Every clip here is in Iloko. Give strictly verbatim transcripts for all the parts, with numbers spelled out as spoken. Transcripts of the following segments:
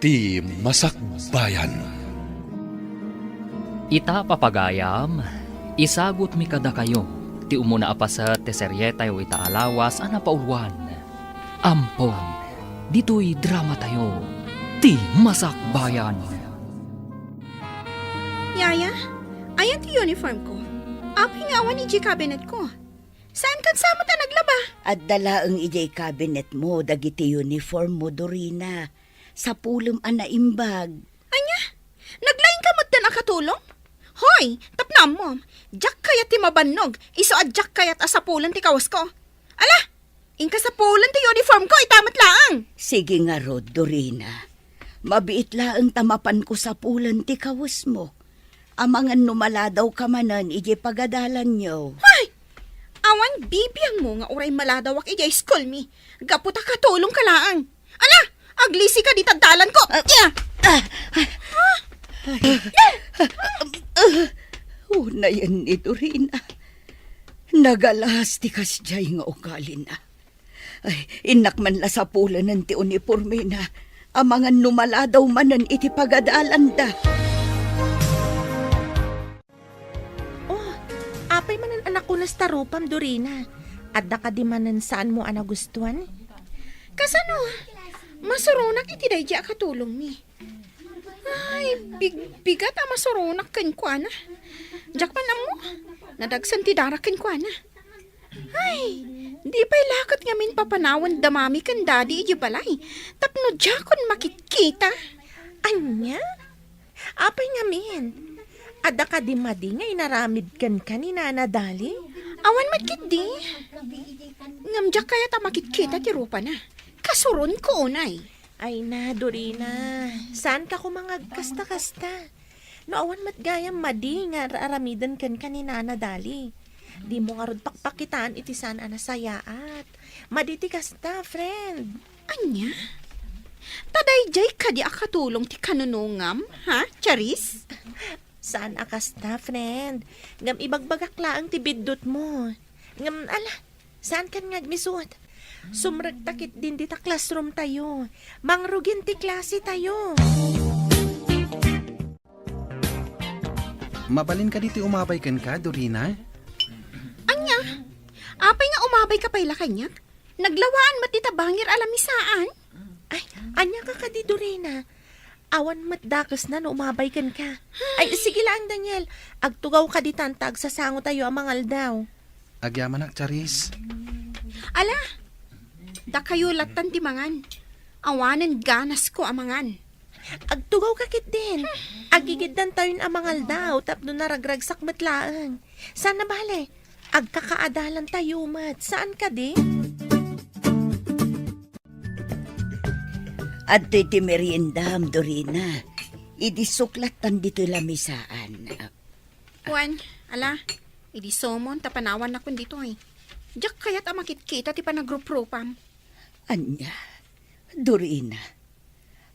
Ti Masakbayan. Ita, papagayam, isagutmi kadakayo ti umuna a paset ti serietayo ita a lawas a napauluan. Ampon, ditoy dramatayo, Ti Masakbayan. Yaya, ayan ti uniform ko. Apay nga awan idiay cabinet ko? Saan kan sa met a naglaba? Adda laeng idiay cabinet mo dagiti uniform mo, Dorina. Sapulem a naimbag. Ania? Naglaing ka met a katulong? Hoy, tapno ammom, diak kayat ti mabannog, isu a diak kayat a sapulen ti kawas ko. Ala, inka sapulen ti uniform ko, ita met laeng. Sige ngarud, Dorina. Mabiit laeng ta mapanko sapulen ti kawesmo. Amangan no maladaw ka manen idiay pagadalanyo. Hay! Awan bibiangmo nga uray maladawak idiay school mi. Gapu ta katulong ka laeng. Ala, aglisi ka dita dalan ko. Ah, ah, ah, ah, unayen ni Dorina. Nagalas ti kasdiay nga ugalina. Ay, innak man la sapulenen ti unipormena. Amangan no maladaw manen iti pagadalanda. Oh, apay manen a nakunas ta rupam, Dorina? Adda kadi manen saanmo a nagustuan? Kasano? Masuronak iti daydi a katulongmi. Ay, big-, bigat a masuronak kenkuana. Diak man ammo, nadagsen ti darak kenkuana. Ay, di pay la ket ngamin papanawen da Mami ken Daddy idiay balay tapno diakon makitkita. Ania? Apay ngamin? Adda kadi madi nga inaramid kenka ni Nana Dali? Awan met ketdi. Ngem diak kayat a makitkita ti rupana. Kasuronko unay. Ay na, Dorina. Saanka koma nga agkasta-kasta. No awan met gayam madi nga ar-aramiden kenka ni Nana Dali, dimo ngarud pakpakitaan iti saan a nasayaat. Madi ti kasta, friend. Ania? Ta daydiay kadi a katulong ti kanunongam, ha, Charis? Saan a kasta, friend. Ngem ibagbagak laeng ti biddutmo. Ngem, ala, saankan nga agmisut? Sumrekta ketdin dita classroom tayo. Mangrugin ti klase tayo. Mabalin kadi ti umabay kenka, Dorina? Ania? Apay nga umabayka pay la kaniak? Naglawaan met dita bangir a lamisaan. Ay, ania ka kadi, Dorina? Awan met dakesna no umabay kenka. Ay, sige laeng, Daniel. Agtugawka ditan ta agsasangotayo a mangaldaw. Agyamanak, Charis. Ala, dakayo lattan ti mangan. Awanen ganasko a mangan. Agtugawka ketdin. Agigiddantayon a mangaldaw tapno naragragsak met laeng. Saan a bale, agkakaadalantayo met. Saan kadi? Adtoy ti meriendam, Dorina. Idi suklattan ditoy lamisaan. Wen, ala, idi sumon ta panawannakon ditoy. Diak kayat a makitkita ti panagruprupam. Ania, Dorina,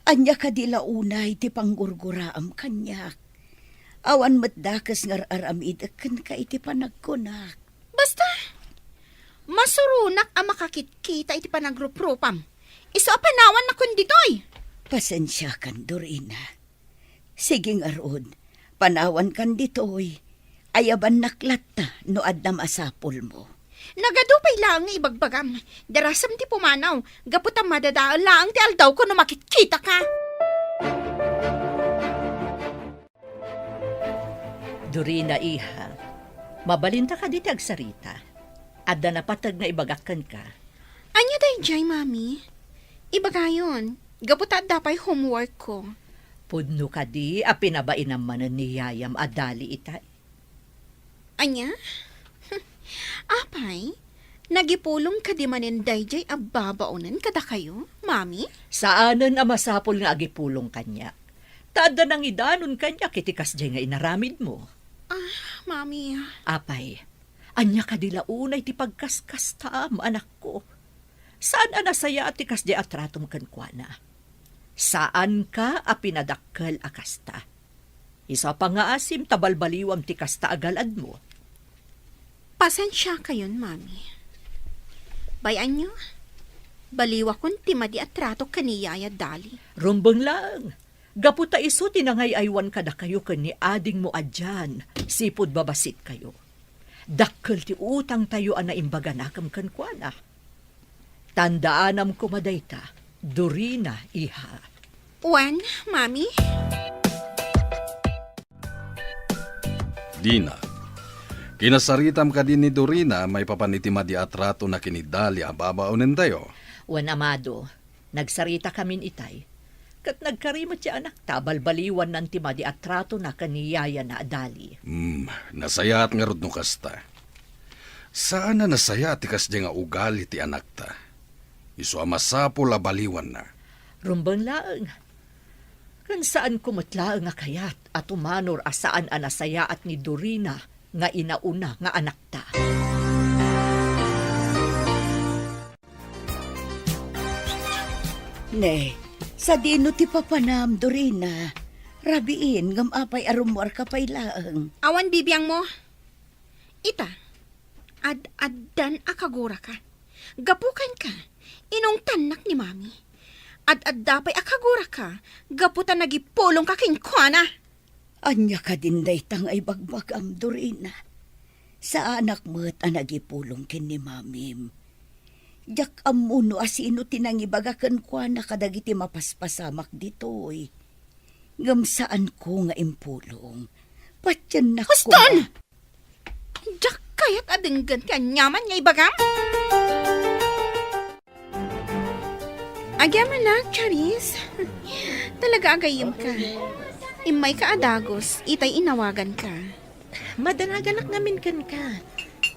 ania kadi la unay ti panggurguraam kaniak? Awan met dakes nga ar-aramidek kenka iti panagkunak. Basta, masuronak a makakitkita iti panagruprupam. Isu a panawannakon ditoy. Pasensiakan, Dorina. Sige ngarud, panawankan ditoy. Ayabannak latta no adda masapulmo. Nagadu pay laeng nga ibagbagam. Darasem ti pumanaw, gapu ta madadael laeng ti aldawko no makitkitaka. Dorina, iha, mabalinta kadi ti agsarita? Adda napateg nga ibagak kenka. Ania daydiay, Mami? Ibagayon, gapu ta adda pay homework ko. Pudno kadi a pinabainam manen ni yayam a dali itay? Ania? Apay, nagipulong kadi manen daydiay a babaonen kadakayo, Mami? Saanen a masapul nga agipulong kaniak. Ta adda nangidanon kaniak iti kasdiay nga inaramidmo. Ah, Mami. Apay, ania kadi la unay ti pagkaskastaam, anakko? Saan a nasayaat ti kasdiay a tratom kenkuana. Saanka a pinadakkel a kasta. Isu a pangngaasim ta balbaliwam ti kasta a gal-admo. Pasensiakayon, Mami. Bay-anyo, Baliwakon ti madi a trato ken ni Yaya Dali. Rumbeng laeng. Gapu ta isu ti nangay-aywan kadakayo ken ni adingmo a Jan, sipud babasitkayo. Dakkel ti utangtayo a naimbaganakem kenkuana. Tandaanam koma dayta, Dorina, iha. Wen, Mami? Dina, kinasaritam kadi ni Dorina maipapan iti madi a tratona ken ni Dali a babaonentayo? Wen, Amado, nagsaritakamin itay. Ket nagkari met ti anakta a balbaliwannan ti madi a tratona ken ni yayana a Dali. Hmm, nasayaat ngarud no kasta. Saan a nasayaat ti kasdiay nga ugali ti anakta. Isu a masapul a baliwanna. Rumbeng laeng. Ken saanko met laeng a kayat a tumanor a saan a nasayaat ni Dorina nga inauna nga anakta. Ne, sadino ti papanam, Dorina? Rabiin, ngem apay a rummuarka pay laeng? Awan bibiangmo. Ita, ad-addan a kaguraka. Gapu kenka, inungtannak ni Mami. Ad-adda pay a kaguraka, gapu ta nagipulongka kenkuana. Ania kadin dayta nga ibagbagam, Dorina? Saanak met a nagipulong ken ni Mamim. Diak ammo no asino ti nangibaga kenkuana kadagiti mapaspasamak ditoy. Ngem saanko nga impulong. Patiennak. Huston! Koma. Diak kayat a denggen ti aniaman nga ibagam. Agyamanak, Charis. Talaga agayemka. Immayka a dagus, itay inawaganka. Madanaganak ngamin kenka.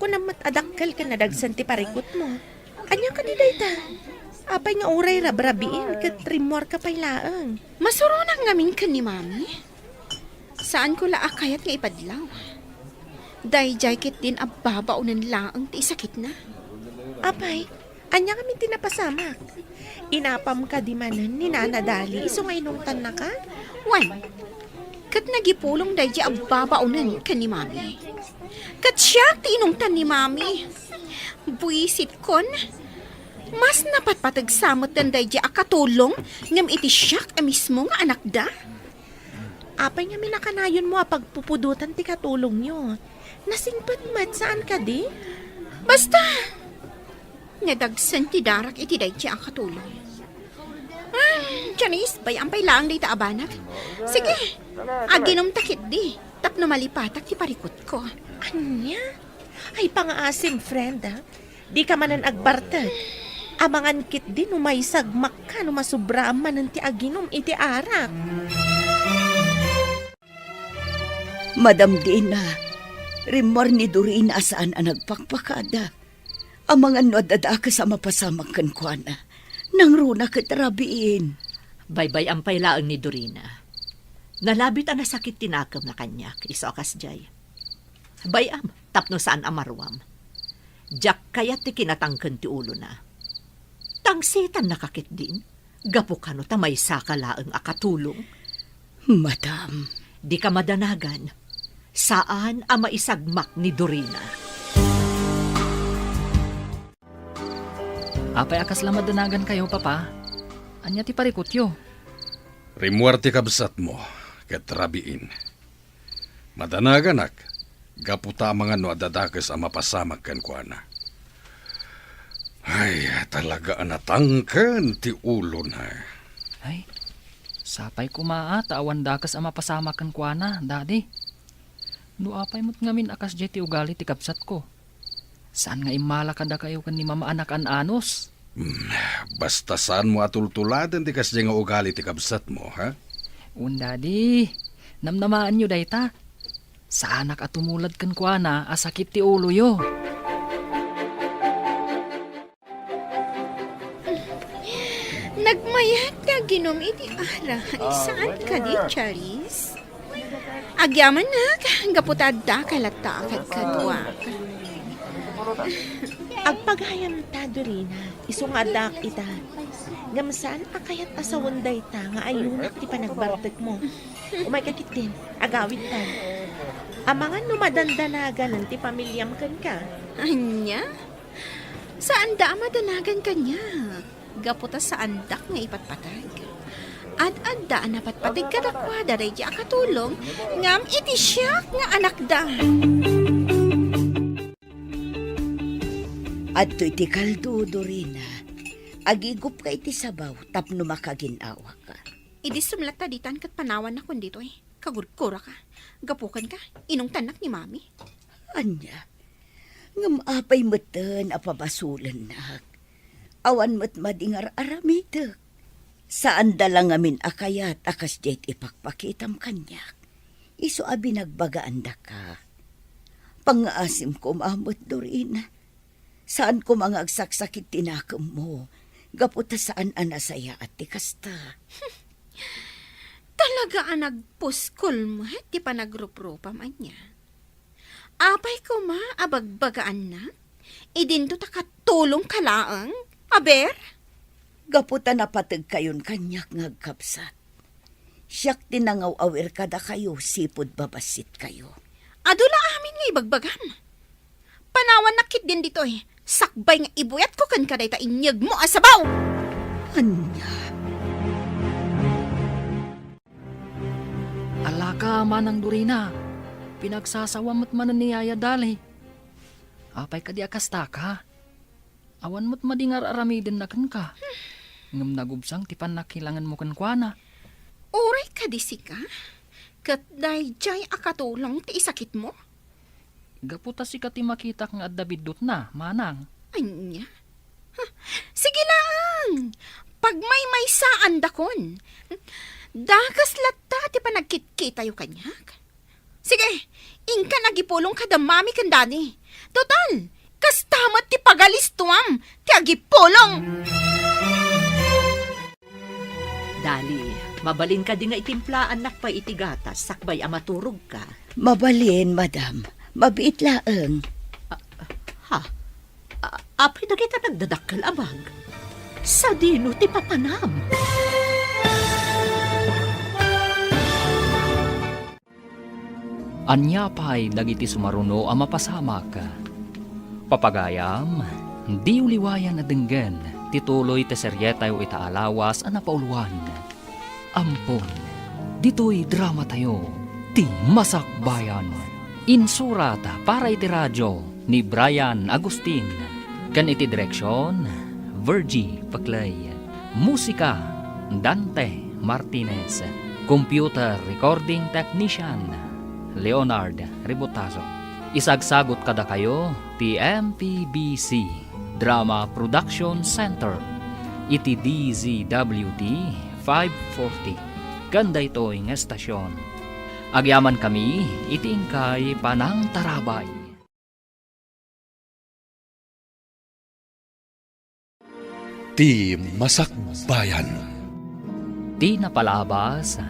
Kunam met a dakkel ken nadagsen ti parikutmo. Ania kadi dayta? Apay nga uray rabrabiin ket rimmuarka pay laeng? Masuronak ngamin ken ni Mami. Saanko la a kayat nga ipadlaw. Daydiay ketdin a babaonen laeng ti isakitna. Apay, ania ngamin ti napasamak? Inapam kadi manen ni Nana Dali isu nga inungtannaka? Wen, ket nagipulong daydiay a babaonen ken ni Mami. Ket siak ti inungtan ni Mami. Buisitkon, mas napatpateg sa metten daydiay a katulong ngem iti siak a mismo nga anakda. Apay ngamin a kanayonmo a pagpupudotan ti katulongyo? Nasingpet met, saan kadi? Basta! Nadagsen ti darak iti daydiay a katulong. Ah, Janice, bay-am pay laeng dayta a banag. Sige, aginumta ketdi, tapno malipatak ti parikutko. Ania? Ay, pangaasim, friend, ah. Dika manen agbartek. Amangan ketdi no maisagmakka no masubraam manen ti aginum iti arak. Madam Dina, rimmuar ni Dorina a saan a nagpakpakada. Amangan no adda dakes a mapasamak kenkuana. Nangruna ket rabiin. Baybay-am pay laeng ni Dorina. Nalabit a nasakit ti nakemna kaniak, isu a kasdiay. Bay-am, tapno saan a maruam. Diak kayat ti kinatangken ti ulona. Tangsetannaka ketdin, gapu kano ta maysaka laeng a katulong. Madam. Dika madanagan. Saan a maisagmak ni Dorina. Apay a kasla madanagankayo, Papa? Ania ti parikutyo? Rimmuar ti kabsatmo ket rabiin. Madanaganak, gapu ta amangan no adda dakes a mapasamak kenkuana. Ay, talaga a natangken ti ulona. Ay, sapay koma a ta awan dakes a mapasamak kenkuana, Daddy. No apay met ngamin a kasdiay ti ugali ti kabsatko. Saan nga immala kadakayo ken ni Mama a nakaan-anos? Hmm, basta saanmo a tultuladen ti kasdiay nga ugali ti kabsatmo, ha? Wen, Daddy. Namnamaenyo dayta. Saanak a tumulad kenkuana a sakit ti uloyo. Nagmayat ti aginum iti arak. Saan kadi, Charis? Agyamannak, gapu ta adda ka latta a kadkaduak. Agpagayam ta, Dorina, isu nga addaak ita. Ngem saan a kayat a sawen dayta nga ayunak ti panagbartekmo. Umayka ketdin, agawidtan. Amangan no madandanaganen ti pamiliam kenka. Ania? Saanda a madanagan kaniak. gapu ta saandak nga ipatpateg. Ad-adda a napatpateg kadakuada daydi a katulong, ngem iti siak nga anakda. Adtoy ti kaldo, Dorina. Agigupka iti sabaw tapno makagin-awaka. Idi sumlatta ditan ket panawannakon ditoy. Kagurguraka. Gapu kenka, inungtannak ni Mami. Ania? Ngem apay metten a pabasolennak? Awan met madi nga ar-aramidek. Saanda la ngamin a kayat a kasdiay ti ipakpakitam kaniak. Isu a binagbagaandaka. Pangngaasim koma met, Dorina. Saan koma nga agsaksakit ti nakemmo, gapu ta saan a nasayaat ti kasta. Talaga a nagpuskol met ti panagruprupam ania. Apay koma a bagbagaannak? Idinto ta katulongka laeng? Aber? Gapu ta napategkayon kaniak nga agkabsat. Siak ti nangaw-awir kadakayo sipud babassitkayo. Adu la amin nga ibagbagam. Panawannak ketdin ditoy, sakbay nga ibuyatko kenka dayta inyegmo a sabaw. Ania? Alaka, Manang Dorina. Pinagsasawam met manen ni Yaya Dali. Apay kadi a kastaka? Awan met madi nga ar-aramidenna kenka. Ngem nagubsang ti pannakilangenmo kenkuana. Uray kadi sika, ket daydiay a katulong ti isakitmo? Gapu ta sika ti makitak nga adda biddutna, Manang. Ania? Ha, sige laeng. Pagmaymaysaandakon. Dakes latta ti panagkitkitayo kaniak. Sige, inkan agipulong kada Mami ken Daddy. Total, kasta met ti pagalistuam ti agipulong. Dali, mabalin kadi nga itimplaannak pay iti gatas sakbay a maturogka? Mabalin, madam. Mabiit laeng. Ah, ha? Ah, apay dagita nagdadakkel a bag? Sadino ti papanam? Ania pay dagiti sumaruno a mapasamak? Papagayam, diyo liwayan a denggen ti tuloy ti serietayo ita a lawas a napauluan. Ampon, ditoy dramatayo, ti Masakbayan. Insurat para iti radio ni Brian Agustin, ken iti direksion, Virgie Peclay. Musika, Dante Martinez. Computer recording technician, Leonard Ributazo. Isagsagut kadakayo ti M P B C Drama Production Center iti D Z W T five forty. Ken daytoy nga estasion, agyamankami iti inkay panangtarabay. Ti Masakbayan. Ti napalabas,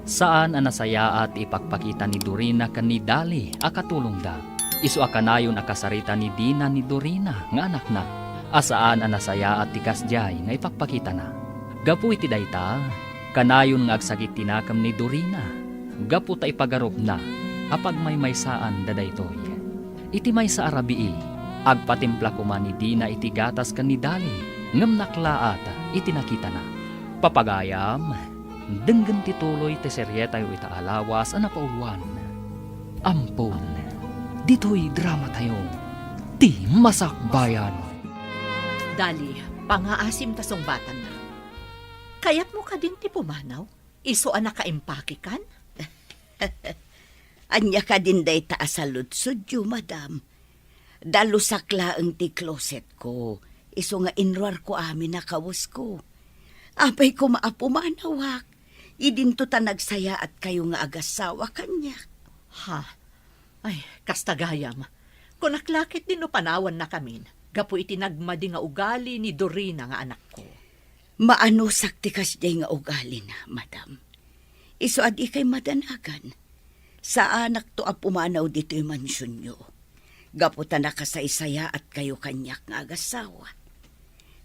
saan a nasayaat ti ipakpakita ni Dorina ken ni Dali a katulongda. Isu a kanayon a kasarita ni Dina ni Dorina nga anakna, a saan a nasayaat ti kasdiay nga ipakpakitana. Gapu iti dayta, kanayon nga agsakit ti nakem ni Dorina, gapu ta ipagarupna a pagmaymaysaanda daytoy. Iti maysa a rabii, agpatimpla koma ni Dina iti gatas ken ni Dali, ngem naklaat iti nakitana. Papagayam, denggen ti tuloy ti serietayo ita a lawas a napauluan. Ampon, ditoy dramatayo, ti Masakbayan. Dali, pangaasim ta sungbatanna. Kayatmo kadin ti pumanaw? Isu a nakaimpakekan? Ania kadin dayta a saludsodyo, madam? Dalusak laeng ti closetko, isu nga inruarko amin a kawesko. Apay koma a pumanawak, idinto ta nagsayaatkayo nga agassawa kaniak. Ha? Ay, kasta gayam. Kunak la ketdin no panawannakamin, gapu iti nagmadi nga ugali ni Dorina nga anakko. Maanusak ti kasdiay nga ugalina, madam. Isu a dikay madanagan. Saanakto a pumanaw ditoy mansionyo, gapu ta nakasaysayaatkayo kaniak nga agassawa.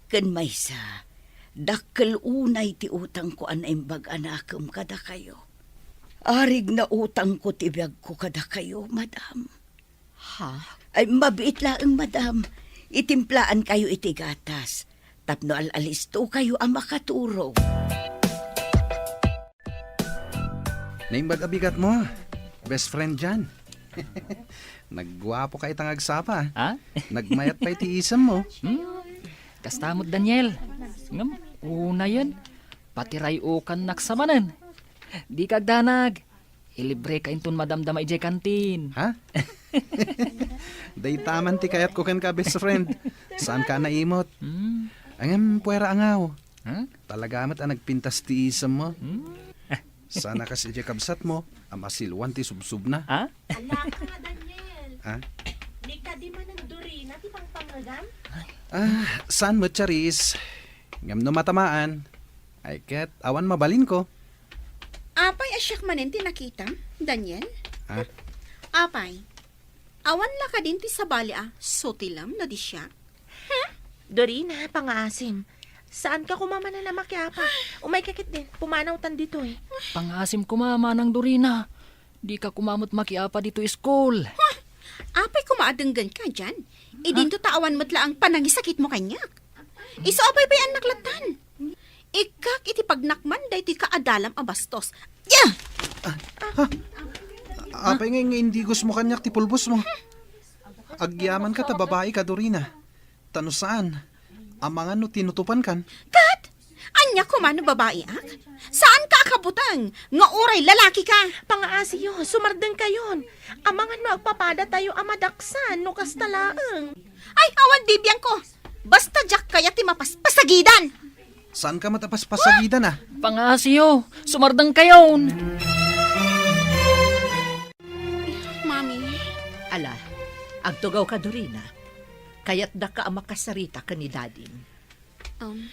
Ken maysa, dakkel unay ti utangko a naimbag a nakem kadakayo. Arig nautangko ti biagko kadakayo, madam. Ha? Ay, mabiit laeng, madam. Itimplaan kayo iti gatas. tapno al-alistokayo a makaturog. Naimbag a bigat mo, best friend Jan. Nagguapo ka itang agsapa. Ha? Nagmayat pay ti isem mo. Hmm? Kasta met, Daniel. Ngem, unayen, patiray-okannak sa manen. Di ka agdanag. Ilibre ka inton madamdama idiay kantin. Ha? Dayta man ti kayatko kenka, best friend. Saan ka naimot? Hmm. Ngem, puera angaw. Ha? Talaga met a nagpintas ti isem mo. Hmm? Sana kas idiay kabsat mo, a masiluan ti subsubna. Ha? Ala ka nga, Daniel. Ha? Di kadi manen Dorina ti pangpangngegam? Ah, saan met, Charis? Ngem no matamaan, ay ket awan mabalinko. Apay a siak manen ti nakitam, Daniel? Ha? Apay, awan la kadin ti sabali a sutilem no di siak? Dorina, pangaasim. Saan ka koma manen a makiapa? Umay ka ketdin, pumanawtan ditoy. Pangaasim koma, Manang Dorina. Di ka koma met makiapa ditoy school. Huh! Apay koma a denggenka, Jan? Idinto ta awan met laeng panangisakitmo kaniak. Isu a paypay-annak lattan. Ikkak iti pagnakman daytoy kaadalam a bastos. Ya! Ah, ha? Apay nga, nga indigosmo kaniak ti pulbosmo? Agyamanka ta babaika, Dorina. Ta no saan, amangan no tinutupankan. Ket? Ania koma no babaiak? Saanka a kabuteng nga uray lalakika? Pangaasiyo, sumardengkayon. Amangan no agpapadatayo a madaksan no kasta laeng. Ay, awan bibiangko. Basta diak kayat ti mapaspasagidan. Saanka met a paspasagidan, a? Pangaasiyo, sumardengkayon. Mami. Ala, agtugawka, Dorina. Kayatdaka a makasarita ken ni Dadim. Um.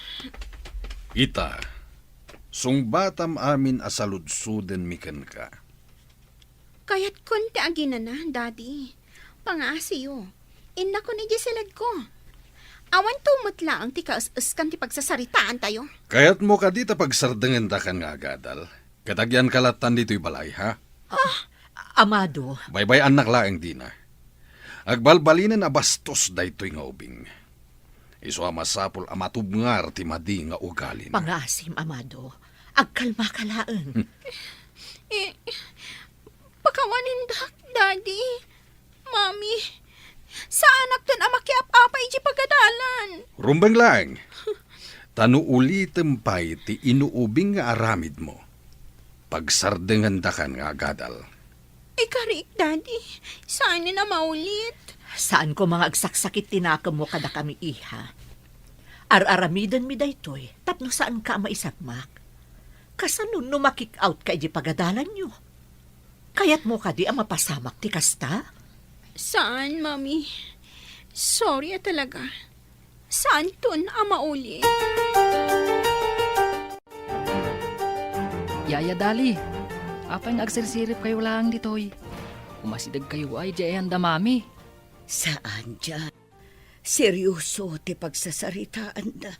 Ita, sungbatam amin a saludsodenmi kenka. Kayatkon ti aginana, Daddy. Pangaasiyo. Innakon idiay siledko. Awanto met laeng ti kaes-eskan ti pagsasaritaantayo. Kayatmo kadi ta pagsardengendakan nga agadal? Ket agyanka lattan ditoy balay, ha? Ah, Amado. Baybay-annak laeng dina. Agbalbalinen a bastos daytoy nga ubing. Isu a masapul a matubngar ti madi nga ugalina. Pangaasim, Amado. Agkalmaka laeng. Hmm. Eh, pakawanindak, Daddy. Mami, saanakton a makiap-apa iti pagadalan. Rumbeng laeng. Ta no ulitem pay ti inuubing nga aramidmo, pagsardengendakan nga agadal. Ikarik, Daddy. Saanen a maulit. Saan koma nga agsaksakit ti nakemmo kadakami, iha. Ar-aramidenmi daytoy tapno saanka a maisagmak. Kasano no makik-out ka iti pagadalanyo? Kayatmo kadi a mapasamak ti kasta? Saan, Mami. Sorry a talaga. Saanton a maulit. Yaya Dali, apay nga agsirsiripkayo laeng ditoy? Umasidegkayo ay di ayan da Mami. Saan, Jan. Serioso ti pagsasaritaanda.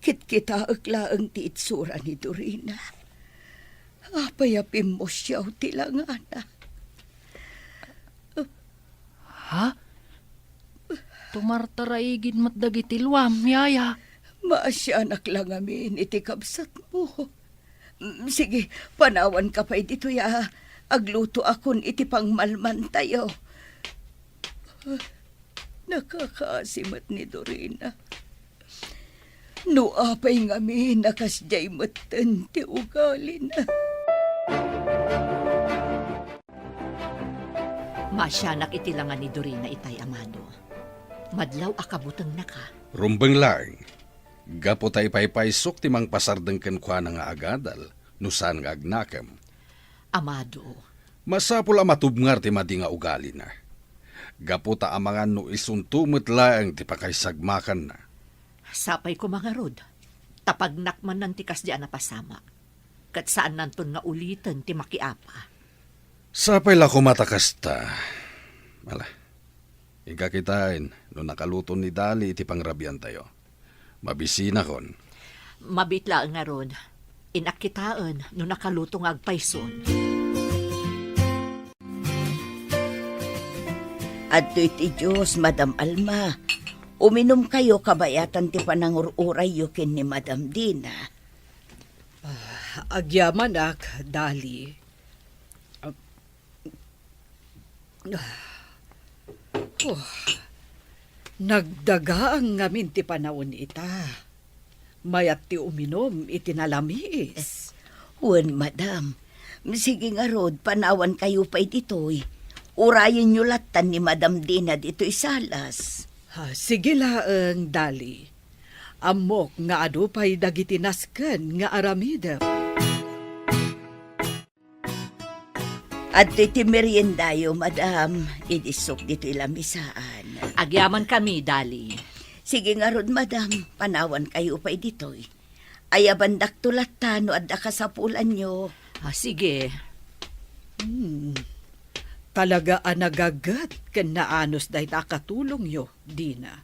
Kitkitaek laeng ti itsura ni Dorina. Apay a pimmusiaw ti langana. Ha? Tumartaraigid met dagiti luam, yaya. Maasianak la ngamin iti kabsatmo. Mm, sige, panawanka pay ditoy a aglutoakon iti pangmalmantayo. Nakakaasi met ni Dorina. No apay ngamin a kasdiay metten ti ugalina. Maasianak iti langa ni Dorina itay, Amado. Madlaw a kabutengnaka. Rumbeng laeng. Gapu ta ipaypaysok ti mangpasardeng kenkuana nga agadal no saan nga agnakem. Amado. Masapul a matubngar ti madi nga ugalina. Gapu ta amangan no isunto met laeng ti pakaisagmakanna. Sapay koma ngarud, ta pagnakmannan ti kasdi a napasamak, ket saannanton nga uliten ti makiapa. Sapay la koma ta kasta. Ala, inka kitaen no nakaluton ni Dali iti pangrabiantayo. Mabisinakon. Mabiit laeng ngarud. Innak kitaen no nakaluto nga agpayson. Adtoy ti Dios, Madam Alma. Uminumkayo kabayatan ti panangur-urayyo ken ni Madam Dina. Ah, agyamanak, Dali. Ah, ah. Oh, nagdagaang ngamin ti panawen ita. Mayat ti uminum iti nalamiis. Wen, madam. Sige ngarud, panawankayo pay ditoy. Urayenyo lattan ni Madam Dina ditoy salas. Ah, sige laeng, Dali. Ammok nga adu pay dagiti nasken nga aramidem. Adtoy ti meriendayo, madam. Idisok ditoy lamisaan. Agyamankami, Dali. Sige ngarud, madam. Panawankayo pay ditoy. Ayabandakto latta no adda kasapulanyo. Ah, sige. Hmm. Talaga a nagaget ken naanus dayta a katulongyo, Dina.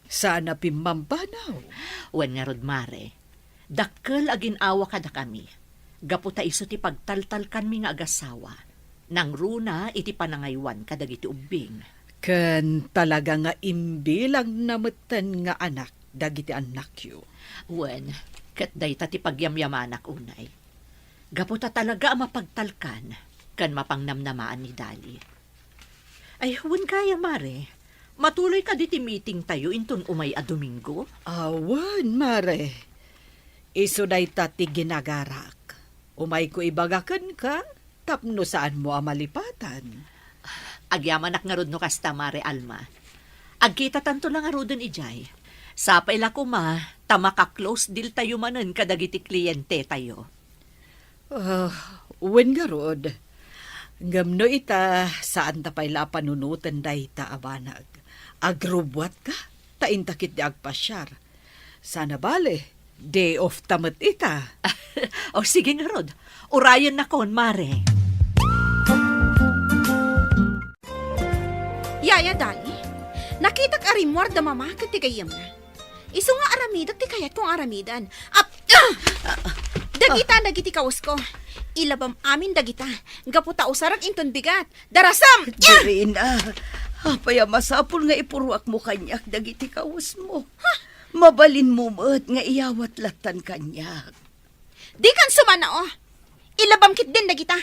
Saan a pimmampanaw. Wen ngarud, Mare. Dakkel a gin-awa kadakami, gapu ta isu ti pagtaltalkanmi nga agasawa. Nangruna iti panangaywan kadagiti ubbing. Ken talaga nga imbilangna metten nga anak dagiti annakyo. Wen, ket dayta ti pagyamyamanak unay. Gapu ta talaga a mapagtalkan ken mapangnamnamaan ni Dali. Ay, wen gayam, Mare. Matuloy kadi ti meetingtayo inton umay a Domingo? Awan, Mare. Isu dayta ti ginagarak. Umayko ibaga kenka tapno saanmo a malipatan. Agyamanak ngarud no kasta, Mare Alma. Agkitatanto la ngaruden idiay. Sapay la koma ta maka-close deal tayo manen kadagiti klientetayo. Ah, wen ngarud. Ngem no ita, saanta pay la a panunoten dayta a banag. Agrubbuatka, ta inta ketdi agpasiar. Saan a bale, day off ta met ita. O, sige ngarud. Urayennakon, Mare. Yaya Dali, nakitak a rimmuar da Mama ken ti gayyemna. Isu nga aramidek ti kayatko nga aramiden. Ap-, ah! Dagita dagiti kawesko. Ilabam amin dagita. Gapu ta usarek inton bigat. Darasam! Ah! Dorina, apay a masapul nga ipuruakmo kaniak dagiti kawesmo? Ha? Mabalinmo met nga iyawat lattan kaniak. Dikan sumannao. Ilabam ketdin dagita.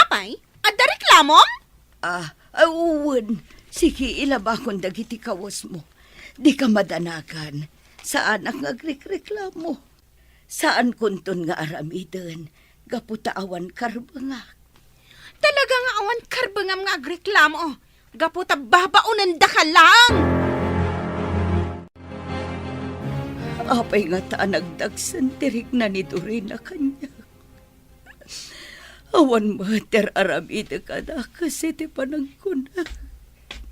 Apay, adda reklamom? Ah, ah, wen. Sige, ilabakon dagiti kawesmo. Dika madanagan. Saanak nga agrikreklamo. Saankonton nga aramiden gapu ta awan karbengak. Talaga nga awan karbengam nga agreklamo gapu ta babaonendaka laeng. Apay ngata a nagdagsen ti rikna ni Dorina kaniak? Awan met ti ar-aramidek a dakes iti panagkuna.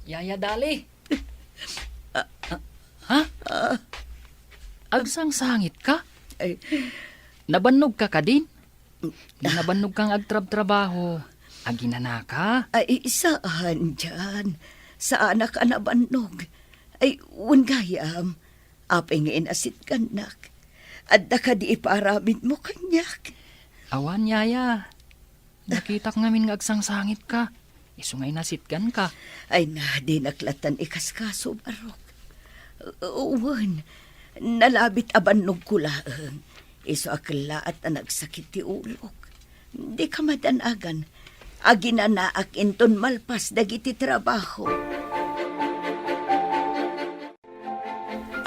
Yaya Dali. Ah, ah. Ha? Ah. Agsangsangitka? Ay. Nabannogka kadin? Nabannogkang agtrabtrabaho. Aginanaka? Ay, saan, Jan. Saanak a nabannog. Ay, wen gayam. Apay nga inasitgannak? Adda kadi ipaaramidmo kaniak? Awan, yaya. Nakitak ngamin nga agsangsangitka. Isu nga inasitganka. Ay na, dinak lattan ikaskaso, Barok. Wen, nalabit a bannogko laeng. Isu a kellaat a nagsakit ti ulok. Dika madanagan. Aginanaak inton malpas dagiti trabaho.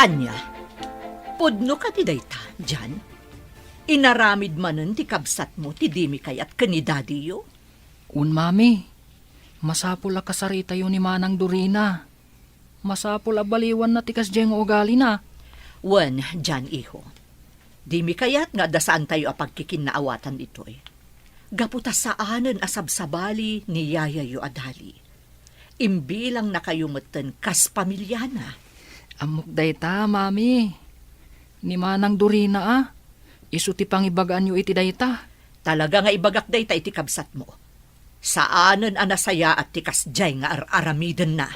Ania? Pudno kadi dayta, Jan? Inaramid manen ti kabsatmo ti dimi kayat ken ni dadiyo? Wen, mami. Masapul a kasaritayo ni Manang Dorina. Masapul a baliwanna ti kasdiay nga ugalina. Wen, Jan, iho. Dimi kayat nga adda saantayo a pagkikinnaawatan ditoy. Gapu ta saanen a sabsabali ni yayayo a Dali. Imbilangnakayo metten kas pamiliana. Ammok dayta, mami. Ni Manang Dorina a, isu ti pangibagaanyo iti dayta. Talaga nga ibagak dayta iti kabsatmo. Saanen a nasayaat ti kasdiay nga ar-aramidenna.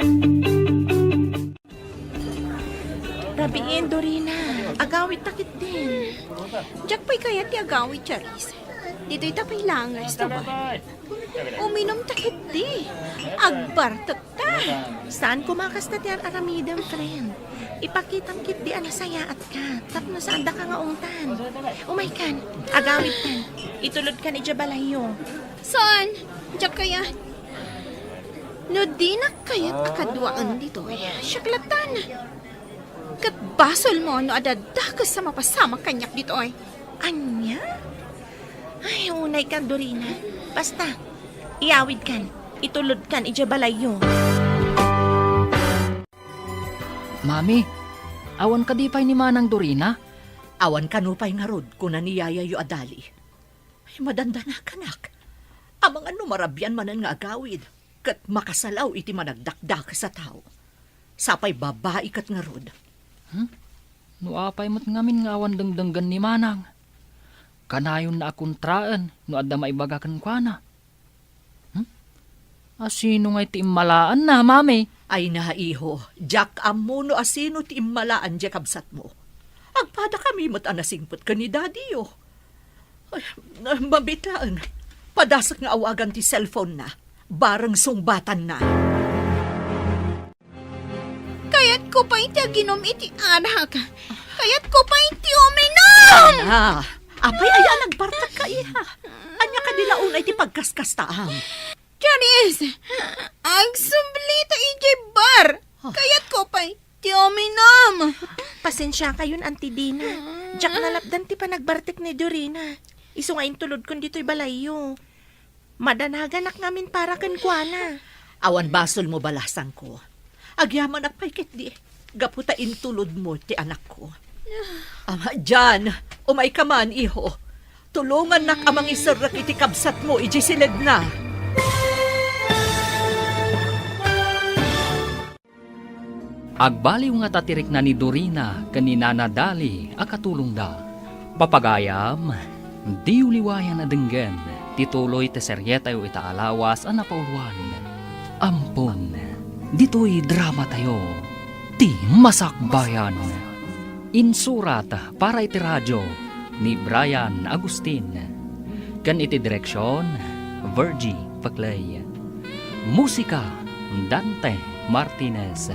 Rabiin, Dorina. Agawidta ketdin. Diak pay kayat ti agawid, Charis. Ditoy ta pay laeng nga restoran. Uminumta ketdi. Agbartekta. Saan koma kasta ti ar-aramidem, friend? Ipakitam ketdi a nasayaatka, tapno saandaka nga ungtan. Umaykan, agawidkan, itulodkan idiay balayyo. Saan? Diak kayat. No dinak kayat a kaduaen ditoy, siak lattan. Ket basolmo no adda dakes a mapasamak kaniak ditoy. Ania? Ay, unaykan, Dorina. Basta, iyawidkan, itulodkan idiay balayyo. Mami, awan kadi pay ni Manang Dorina? Awan kano pay ngarud, kuna ni yayayyo a Dali. Ay, madandanakanak. Amangan no marabian manen nga agawid, ket makasalaw iti managdakdakes a tao. Sapay babai ket ngarud. Hmm? No apay met ngamin nga awan dengdenggen ni Manang? Kanayonna a kontraen no adda maibaga kenkuana. Hmm? Asino ngay ti immalaanna, Mami? Ay na, iho, diak ammo no asino ti immalaan diay kabsatmo. Agpadakami met a nasingpet ken ni Daddy-yo. Ay, mabit laeng. Padasek nga awagan ti cellphone-na. Bareng sungbatanna. Kayatko pay ti aginom iti arak. Kayatko pay ti uminom! Ah, apay aya a nagbartekka, iha? Ania kadi la unay ti pagkaskastaam? Charis! Agsublita idiay bar! Ah. Kayatko pay ti uminom! Pasensiakayon, Auntie Dina. Diak nalapdan ti panagbartek ni Dorina. Isu nga intulodkon ditoy balayyo. Madanaganak ngamin para kenkuana. Awan basolmo, balasangko. Agyamanak pay ketdi, gapu ta intulodmo ti anakko. Ah, Jan, umayka man, iho. Tulongannak a mangiserrek iti kabsatmo idiay siledna. Agbaliw ngata ti rikna ni Dorina ken ni Nana Dali a katulongda. Papagayam, diyo liwayan a denggen ti tuloy ti serietayo ita a lawas a napauluan. Ampon, ditoy dramatayo, ti Masakbayan. Insurat para iti radio ni Brian Agustin, ken iti direksion, Virgie Paclay. Musika, Dante Martinez.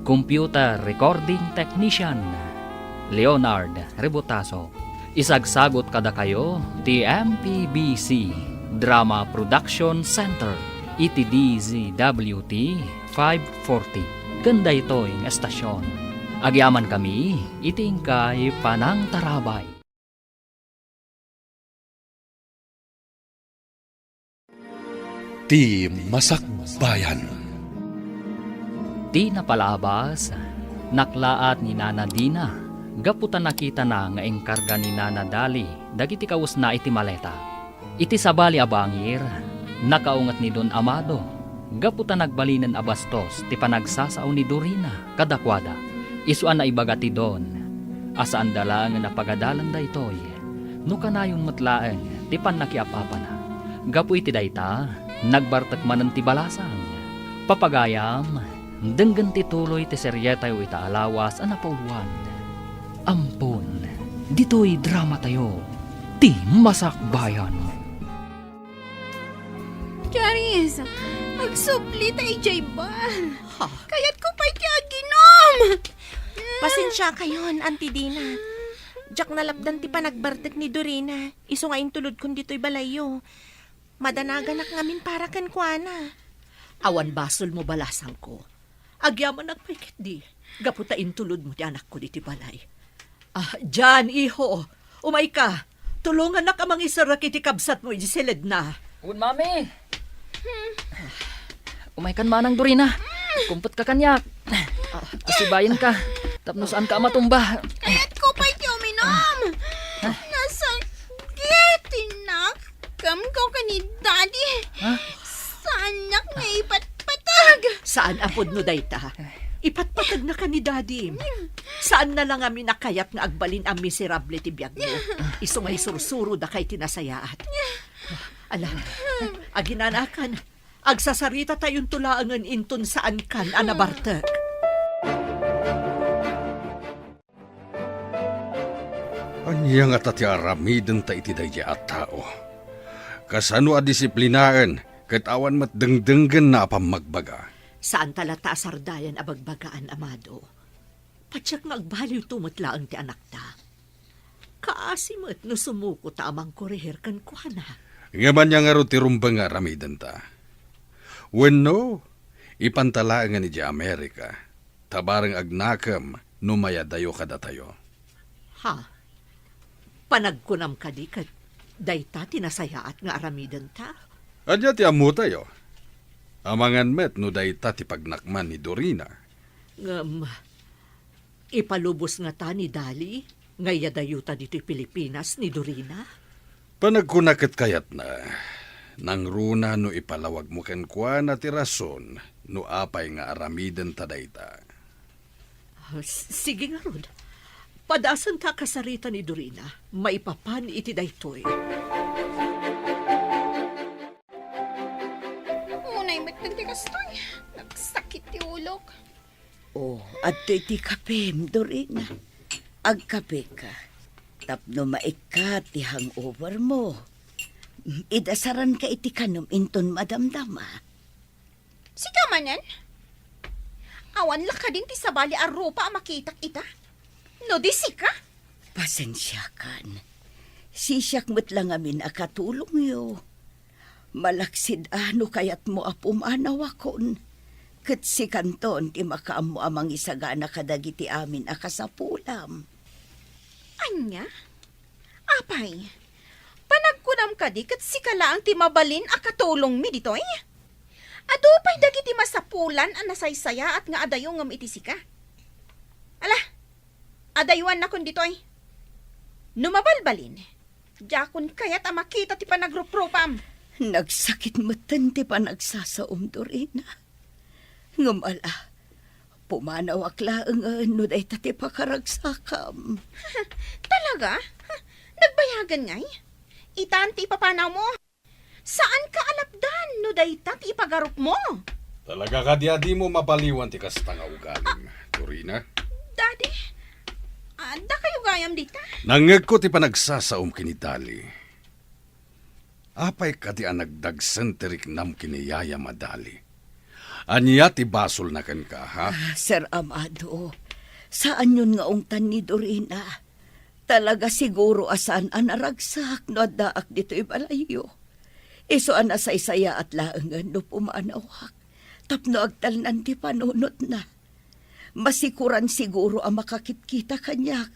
Computer recording technician, Leonard Rebotazo. Isagsagut kadakayo ti M P B C Drama Production Center iti D Z W T five forty ken daytoy nga estasion. Agyamankami iti inkay panangtarabay. Ti Masakbayan. Ti napalabas, naklaat ni Nana Dina gapu ta nakitana nga inkarga ni Nana Dali dagiti kawesna iti maleta. Iti sabali a bangir, nakaunget ni Don Amado gapu ta nagbalinen a bastos ti panagsasao ni Dorina kadakuada. Isu a naibaga ti Don a saanda laengen a pagadalan daytoy no kanayon met laeng ti pannakiap-apana. Gapu iti dayta, nagbartek manen ti balasang. Papagayam, denggen ti tuloy ti serietayo ita a lawas a napauluan. Ampon, ditoy dramatayo, ti Masakbayan. Charis, agsubli ta idiay bar. Ha? Kayatko pay ti aginom. Pasensiakayon, Auntie Dina. Diak nalapdan ti panagbartek ni Dorina. Isu nga intulodkon ditoy balayyo. Madanaganak ngamin para kenkuana. Awan basolmo, balasangko. Agyamanak pay ketdi, gapu ta intulodmo ti anakko ditoy balay. Ah, Jan, iho, umayka. Tulongannak a mangiserrek iti kabsatmo iti siledna. Wen, Mami. Umaykan, Manang Dorina. Kumpetka kaniak. Asibayenka tapno saanka a matumba. Kayatko pay ti uminom. Nasakit ti nak-, Kamko ken ni Daddy. Ha? Saannak nga ipatpateg. Saan a pudno dayta. Ipatpategna ken ni Daddy. Saanna la ngamin a kayat nga agbalin a miserable ti biagmo. Isu nga isursuro daka iti nasayaat. Ala, aginanakan. Agsasaritatayon to laengen inton saankan a nabartek. Ania ngata ti aramidenta iti daydiay a tao? Kasano a disiplinaen ket awan met dengdenggenna a pammagbaga? Saanta latta a sardayan a bagbagaan, Amado. Patiek nga agbaliwto met laeng ti anakta. Kaasi met no sumuko ta a mangkorehir kenkuana. Ngem ania ngarud ti rumbeng nga aramidenta? Wenno, ipanta laengen idiay Amerika, ta bareng agnakem no mayadayo kadatayo. Ha? Panagkunam kadi ket dayta ti nasayaat nga aramidenta? Ania ti ammotayo? Amangan met no dayta ti pagnakman ni Dorina. Ngem, ipalubos ngata ni Dali nga iyadayota ditoy Pilipinas ni Dorina? Panagkuna ket kayatna, nangruna no ipalawagmo kenkuana ti rason no apay nga aramidenta dayta. Ah, s-, sige ngarud. Padasenta a kasarita ni Dorina, maipapan iti daytoy. Unay met ti kastoy. Nagsakit ti ulok. Oh, adtoy ti kapem, Dorina. Agkapeka. Tapno maikkat ti hangover mo. Idasaranka iti kanem inton madamdama. Sika manen? Awan la kadin ti sabali a rupa a makitak ita? No di sika? Pasensiakan. Sisiak met la ngamin a katulongyo. Malaksid a no kayatmo a pumanawakon, ket sikanton ti makaammo a mangisagana kadagiti amin a kasapulam. Ania? Apay, panagkunam kadi ket sika laeng ti mabalin a katulongmi ditoy? Adu pay dagiti masapulan a nasaysayaat nga adayo ngem iti sika. Ala, adayuannakon ditoy. No mabalbalin, diakon kayat a makita ti panagruprupam. Nagsakit metten ti panagsasaom, Dorina. Ngem ala, pumanawak laengen no dayta ti pakaragsakam. Talaga? Nagbayagan ngay? Itan ti ipapanawmo? Saanka a lapdan no dayta ti ipagarupmo? Talaga kadi a dimo mapaliwan ti kasta nga ugalim, Dorina? Daddy, adda kayo gayam dita? Nangngegko ti panagsasaom ken ni Dali. Apay kadi a nagdagsen ti riknam ken ni Yaya Madali? Ania ti basolna kenka, ha? Ah, Sir Amado, saanyon nga ungtan ni Dorina. Talaga siguro a saan a naragsak no addaak ditoy balayyo. Isu a nasaysayaat laengen no pumanawak tapno agtalnan ti panunotna. Masikuran siguro a makakitkita kaniak.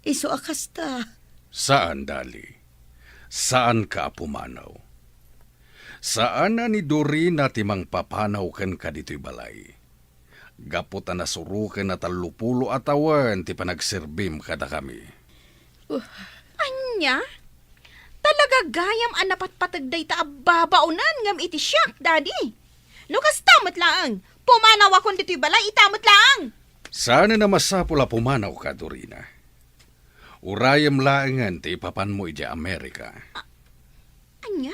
Isu a kasta. Saan, Dali. Saanka a pumanaw. Saan a ni Dorina ti mangpapanaw kenka ditoy balay. Gapu ta nasuroken a tallopulo a tawen ti panagserbim kadakami. Ania? Talaga gayam a napatpateg dayta a babaonen ngem iti siak, Daddy. No kasta met laeng, pumanawakon ditoy balay ita met laeng. Saanen a masapul a pumanawka, Dorina. Urayem laengen ti ipapanmo idiay Amerika. A-, ania?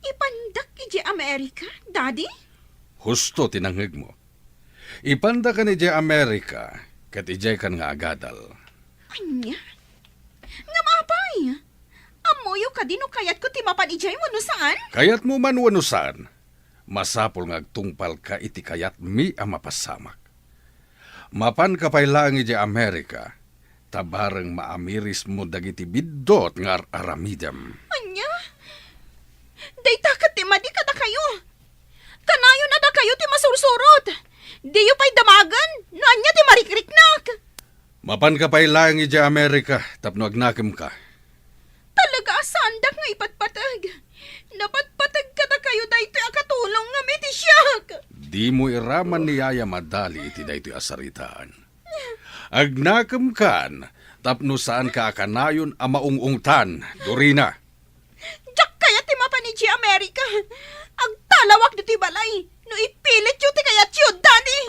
Ipandak idiay Amerika, Daddy? Husto ti nangngegmo. Ipandakan idiay Amerika, ket idiaykan nga agadal. Ania? Ngem apay? Ammoyo kadi no kayatko ti mapan idiay wenno saan? Kayatmo man wenno saan, masapul nga agtungpalka iti kayatmi a mapasamak. Mapanka pay laeng idiay Amerika, ta bareng maamirismo dagiti biddut nga ar-aramidem. Ania? Dayta ket ti madi kadakayo. Kanayon a dakayo ti masursurot. Diyo pay damagen no ania ti marikriknak. Mapanka pay laeng idiay Amerika tapno agnakemka. Talaga a saandak nga ipatpateg. Napatpateg kadakayo daytoy a katulong ngem iti siak. Dimo iraman ni Yaya Madali iti daytoy a saritaan. Agnakemkan tapno saanka a kanayon a maung-ungtan, Dorina. Diak kayat ti mapan idiay Amerika. Agtalawak ditoy balay no ipilityo ti kayatyo, Daddy.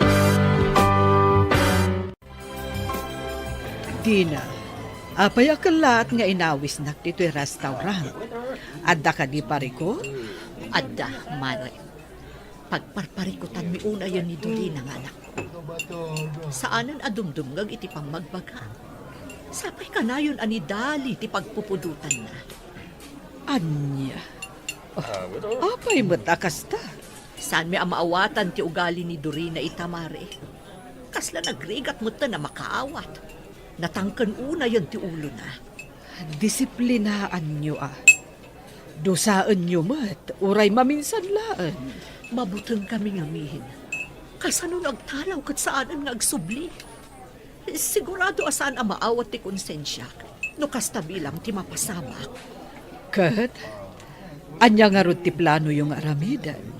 Dina, apay a kellaat nga inawisnak ditoy restaurant? Adda kadi parikut? Adda, Mare. Pagparparikutanmi unayen ni Dorina nga anakko. Saanen a dumdumngeg iti pammagbagam. Sapay kanayon a ni Dali ti pagpupudotanna. Ania? Oh, apay met a kasta? Saanmi a maawatan ti ugali ni Dorina ita, Mare. Kasla nagrigat metten a makaawat. Natangken unayen ti ulona. Disiplinaanyo a. Dusaenyo met, uray maminsan laeng. Mabutengkami ngamin. Kasano no agtalaw ket saanen nga agsubli? Sigurado a saan a maawat ti konsensiak no kasta bilang ti mapasamak. Ket, ania ngarud ti planoyo nga aramiden?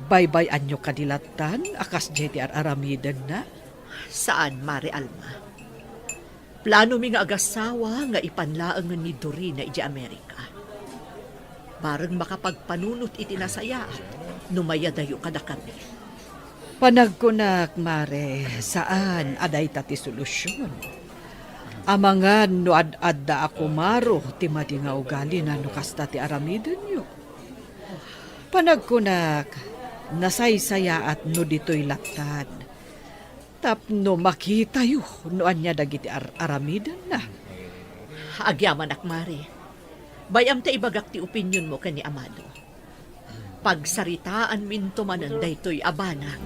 Baybay-anyo kadi lattan a kasdiay ti ar-aramidenna? Saan, Mare Alma. Planomi nga agasawa nga ipan laengen ni Dorina idiay Amerika. Bareng makapagpanunot iti nasayaat no mayadayo kadakami. Panagkunak, Mare, saan a dayta ti solusion. Amangan no ad-adda a kumaro ti madi nga ugalina no kasta ti aramidenyo. Panagkunak, nasaysayaat no ditoy lattan. Tapno makitayo no ania dagiti ar-aramidenna. Agyamanak, Mare. Bay-am ta ibagak ti opinionmo ken ni Amado. Pagsaritaanminto manen daytoy a banag.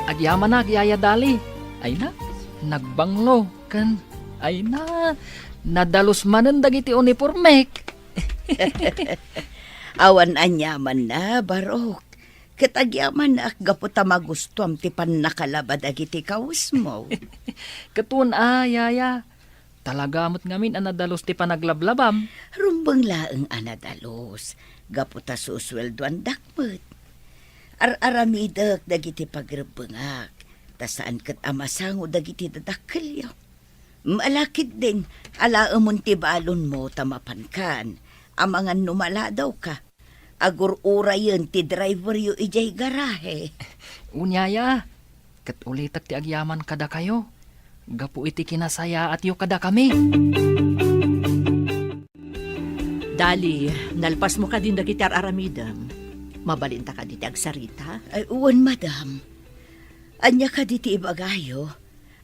Agyamanak, Yaya Dali. Ay na, nagbanglo. Ken, ay na, nadalus manen dagiti unipormek. Awan aniamanna, Barok. Ket agyamanak gapu ta magustuam ti pannakalaba dagiti kawesmo. Ket wen a, Yaya. Talaga met ngamin a nadalus ti panaglablabam. Rumbeng laeng a nadalus, gapu ta susueldoandak met. Ar-aramidek dagiti pagrebbengak, ta saan ket a masango dagiti dadakkelyo. Malakid din, alaemon ti balonmo ta mapankan, amangan no maladawka. Agur-urayen ti driveryo idiay garahe. Unyaya, ket ulitek ti agyaman kadakayo, gapu iti kinasayaatyo kadakami. Dali, nalpasmo kadin dagiti ar-aramidem. Mabalinta kadi ti agsarita? Ay, wen, madam. Ania kadi ti ibagayo?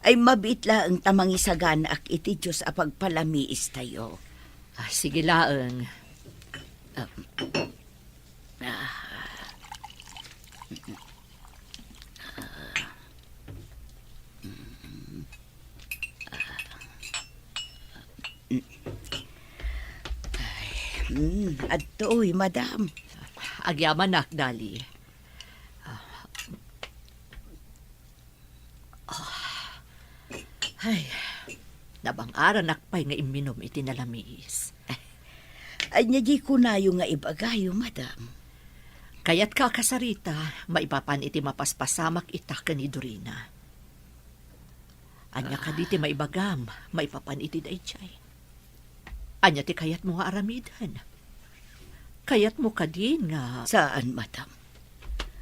Ay, mabiit laeng ta mangisaganaak iti Dios a pagpalamiistayo. Ah, sige laeng. Ah, ah. Ay, mm, adtoy, madam. Agyamanak, Dali. Ah. Ay, nabang-aranak pay nga imminom iti nalamiis. Ania di kunayo nga ibagayo, madam? Kayatka a kasarita, maipapan iti mapaspasamak ita ken ni Dorina. Ania kadi ti maibagam, maipapan iti daydiay? Ania ti kayatmo nga aramiden? Kayatmo kadi nga Saan, madam.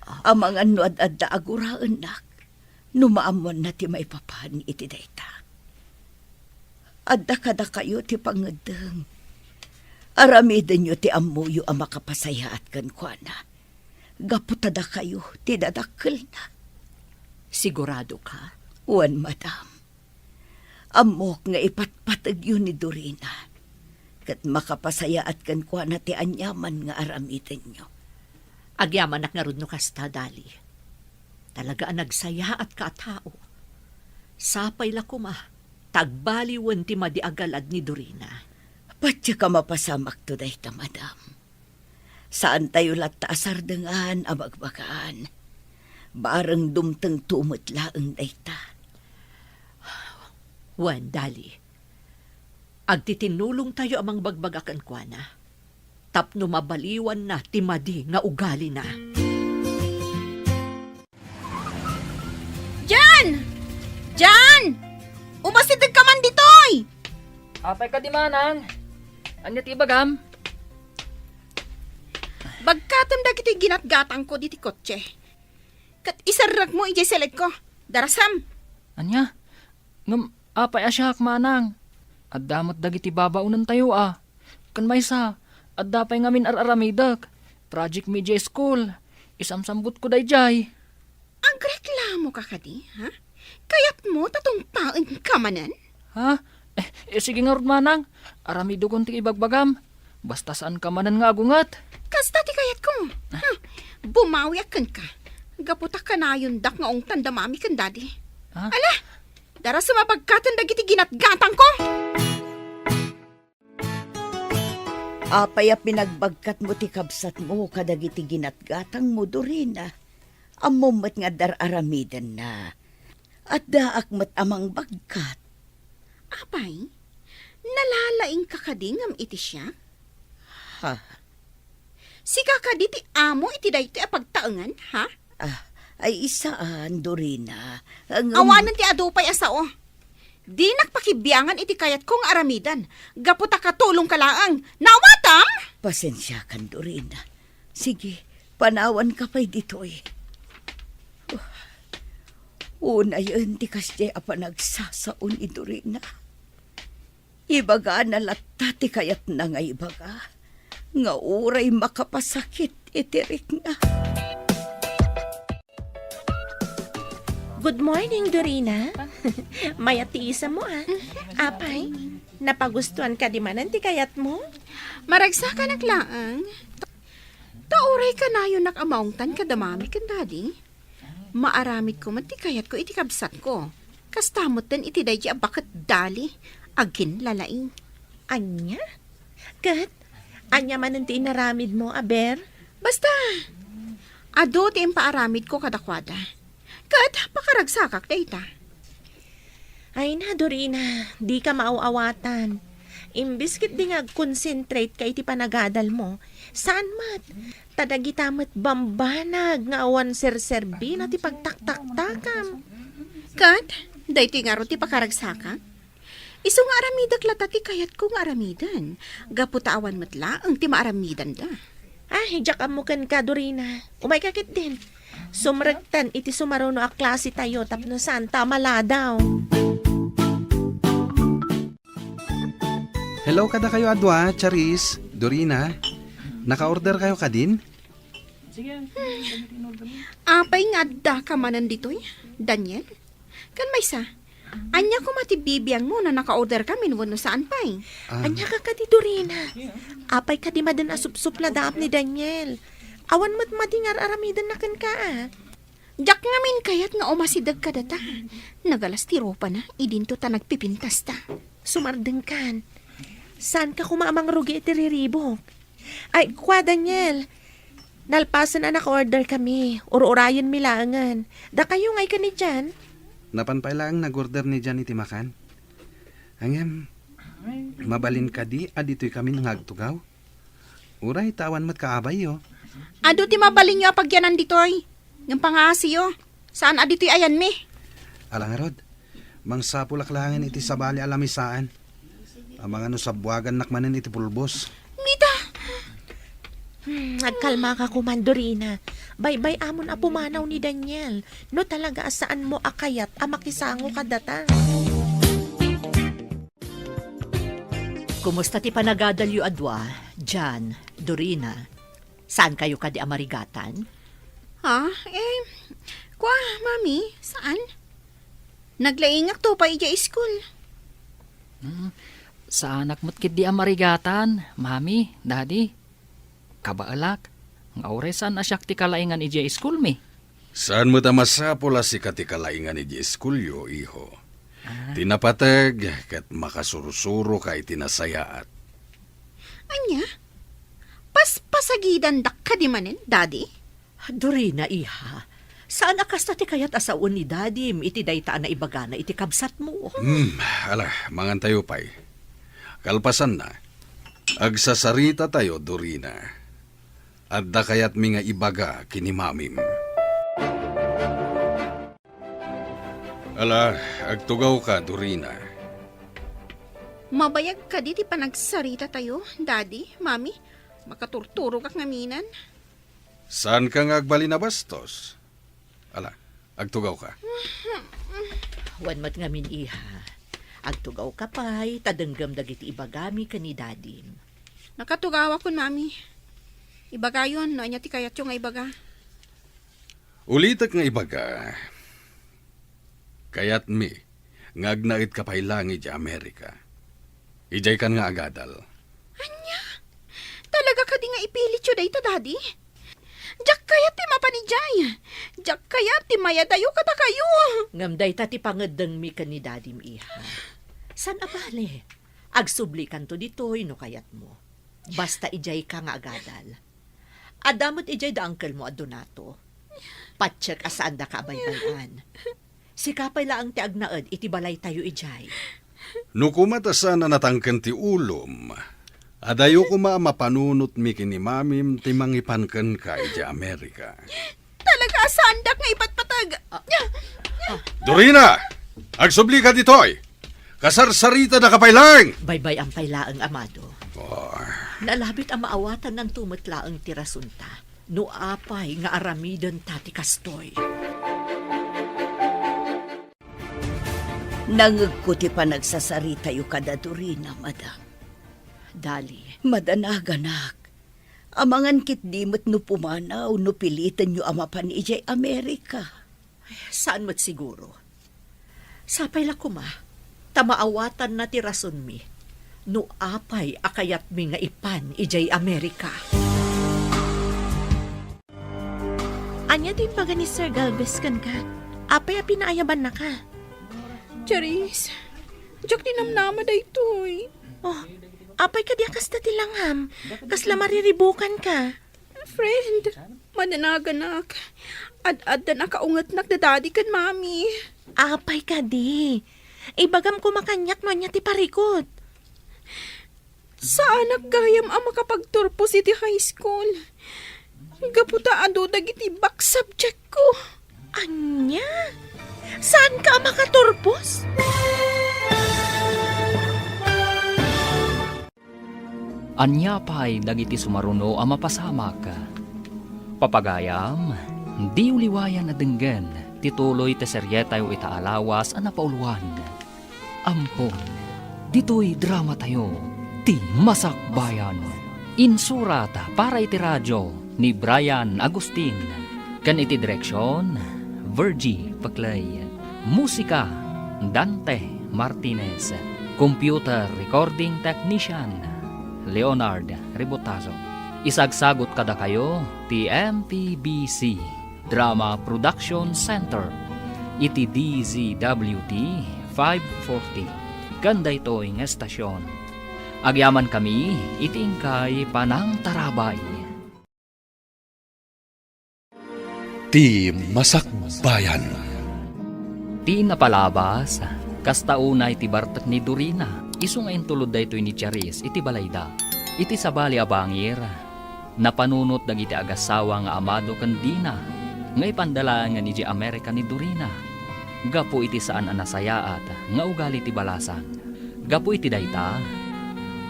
Ah. Amangan no ad-adda a guraennak, no maammoanna ti maipapan iti dayta. Adda kadakayo ti pangngeddeng. Aramidenyo ti ammoyo a makapasayaat kenkuana. Gapu ta dakayo ti dadakkelna. Sigurado ka? Wen, madam. Ammok nga ipatpategyo ni Dorina, ket makapasayaat kenkuana ti aniaman nga aramidenyo. Agyamanak ngarud no kasta, Dali. Talaga a nagsayaatka a tao. Sapay la koma, ta agbaliwen ti madi a galad ni Dorina. Patiek a mapasamakto dayta, madam. Saantayo latta a sardengan a bagbagaan. Bareng dumtengto met laeng dayta. Wen, Dali. Agtitinnulongtayo a mangbagbaga kenkuana tapno mabaliwanna ti madi nga ugalina. Jan! Jan! Umasidegka man ditoy! Apay kadi, manang? Ania ti ibagam? Bagkatem dagiti ginatgatangko diti kotse. Ket iserrekmo idiay selekko. Darasam! Ania? Ngem apay a siak, manang? Adda met dagiti babaonentayo a. Ken maysa, adda pay ngamin ar-aramidek. Project media school. Isamsambutko daydiay. Agreklamoka kadi, ha? Kayatmo ta tungpaenka manen? Ha? Eh, eh, sige ngarud, manang. Aramidekon ti ibagbagam. Basta saanka manen nga agunget. Kasta ti kayatko. Hmm, bumawiak kenka. Gapu ta kanayondak nga ungtan da Mami ken Daddy. Ah? Ala, dara sumabagkaten dagiti ginatgatangko. Apay a pinagbagkatmo ti kabsatmo kadagiti ginatgatangmo, Dorina? Ammom met nga adda ar-aramidenna. Addaak met a mangbagkat. Apay, nalalaingka kadi ngem iti siak? Ha? Sika kadi ti amo iti daytoy a pagtaengan, ha? Ah, ay, saan, Dorina. Ngem awanen ti adu pay a sao. Dinak pakibiangan iti kayatko nga aramiden, gapu ta katulongka laeng. Naawatam? Pasensiakan, Dorina. Sige, panawanka pay ditoy. Unayen ti kasdiay a panagsasao ni Dorina. Ibagana latta ti kayatna nga ibaga, nga uray makapasakit iti rikna. Good morning, Dorina. Mayat ti isammo, ah. Apay, napagustuan kadi manen ti kayatmo? Maragsakanak laeng. Ta uray kanayonak a maungtan kada Mami ken Daddy. Maaramidko met ti kayatko iti kabsatko. Kasta metten iti daydi a baket dali, aginlalaing. Ania? Ket ania manen ti inaramidmo, aber? Basta, adu ti impaaramidko kadakuada. Ket pakaragsakak dayta. Ay na, Dorina, dika maaw-awatan. Imbes ketdi nga agkonsentrate ka iti panagadalmo, saan met. Ta dagita met bambanag nga awan serserbina ti pagtaktaktakam. Ket, daytoy ngarud ti pakaragsakak? Isu nga aramidek latta ti kayatko nga aramiden, gapu ta awan met laeng ti maaramidenda. Ah, diak ammo kenka, Dorina. Umayka ketdin. Sumrekten iti sumaruno a klase tayo tapno saan ta a maladaw. Hello kadakayo a dua, Charis, Dorina. Naka-order kayo kadin? Apay nga addaka manen ditoy, Daniel? Ken maysa, ania koma ti bibiangmo no naka-order kamin wenno saan pay? Ah. Ania ka kadi, Dorina? Apay kadi maden a supsupladaam ni Daniel? Awan met madi nga ar-aramidenna kenka, a? Diak ngamin kayat nga umasideg kadata. Nagalas ti ropana idinto ta nagpipintasta. Sumardengkan. Saanka koma a mangrugi iti riribuk? Ay, kua, Daniel. Nalpasen a naka-order kami. Ur-urayenmi laengen. Dakayo nga ikan ni Jan? Napan pay laeng nag-order ni Jan iti makan. Ngem, mabalin kadi a ditoy kami nga agtugaw? Uray ta awan met kaabayyo. Adu ti mabalinyo a pagyanan ditoy. Ngem pangaasiyo, saan a ditoy ayanmi. Ala ngarud, mangsapulak laengen iti sabali a lamisaan. Amangan no sabbuagannak manen iti pulbos. Mita! Hmm, agkalmaka koman, Dorina. Baybay-amon a pumanaw ni Daniel. No talaga a saanmo a kayat a makisango kadata. Kumusta ti panagadalyo a dua, Jan, Dorina? Saankayo kadi a marigatan? Ha? Eh, kua, Mami, saan? Naglaingakto pay idiay iskul. Hmm, saanak met ketdi a marigatan, Mami, Daddy. Kabaelak, nga uray saan a siak ti kalaingan idiay iskulmi. Saan met a masapul a sika ti kalaingan idiay iskulyo, iho. Ah. Ti napateg ket makasursuroka iti nasayaat. Ania? Paspasagidandak kadi manen, Daddy? Dorina, iha, saan a kasta ti kayat a sawen ni Dadim iti dayta a naibagana iti kabsatmo? Hmm, ala, mangantayo pay. Kalpasanna, agsasarita tayo, Dorina. Adda kayatmi nga ibaga ken ni Mamim. Ala, agtugawka, Dorina. Mabayag kadi ti panagsarita tayo, Daddy, Mami? Makaturturogak ngaminen. Saanka nga agbalin a bastos? Ala, agtugawka. Wen met ngamin, iha. Agtugawka pay, ta denggem dagiti ibagami ken ni Dadim. Nakatugawakon, Mami. Ibagayon no ania ti kayatyo nga ibaga. Ulitek nga ibaga, kayatmi nga agnaedka pay laeng idiay Amerika. Idiaykan nga agadal. Ania? Di nga ipilityo dayta, Daddy? Diak kayat ti mapan idiay. Diak kayat ti mayadayo kadakayo. Ngem dayta ti pangeddengmi ken ni Dadim, iha. Saan a bale? Agsublikanto ditoy no kayatmo. Basta idiay ka nga agadal. Adda met idiay da uncle mo a Donato. Patiek a saandaka a baybay-an. Sika pay laeng ti agnaed iti balaytayo idiay. No koma ta saan a natangken ti ulom, adayo koma a mapanunotmi ken ni Mamim ti mangipan kenka idiay Amerika. Talaga a saandak nga ipatpateg. Dorina! Agsublika ditoy! Kasarsaritadaka pay laeng! Baybay-am pay laeng, Amado. Oh. Nalabit a maawatannanto met laeng ti rasonta no apay nga aramidenta ti kastoy. Nangegko ti panagsasaritayo kada Dorina, madam. Dali. Madanaganak. Amangan ketdi met no pumanaw no pilitenyo a mapan idiay Amerika. Saan met siguro. Sapay la koma, ta maawatanna ti rasonmi no apay a kayatmi nga ipan idiay Amerika. Ania ti imbaga ni Sir Galvez kenka? Apay a pinaayabannaka? Charis, diak dinamnama daytoy. Oh, apay kadi a kasta ti langam? Kasla mariribukanka? Friend, madanaganak. Ad-addan a kaungetnak da Daddy ken Mami. Apay kadi? Ibagam koma kaniak no ania ti parikut. Saanak gayam a makapagturpos iti high school. Gapu ta adu dagiti back subject ko. Ania? Saanka a makaturpos? Ania pay dagiti sumaruno a mapasamak? Papagayam, diyo liwayan a denggen ti tuloy ti serietayo ita a lawas a napauluan. Ampon, ditoy dramatayo, Ti Masakbayan. Insurat para iti radio ni Brian Agustin, ken iti direksion, Virgie Peclay. Musika, Dante Martinez. Computer recording technician, Leonard Rebotazo. Isagsagut kadakayo ti M P B C Drama Production Center iti D Z W T five forty ken daytoy nga estasion. Agyamankami iti inkay panangtarabay. Ti Masakbayan. Ti napalabas, kasta unay ti bartek ni Dorina, isu nga intulod daytoy ni Charis iti balayda. Iti sabali a bangir, napanunot dagiti agassawa nga Amado ken Dina nga ipanda laengen idiay Amerika ni Dorina gapu iti saan a nasayaat nga ugali ti balasang. Gapu iti dayta,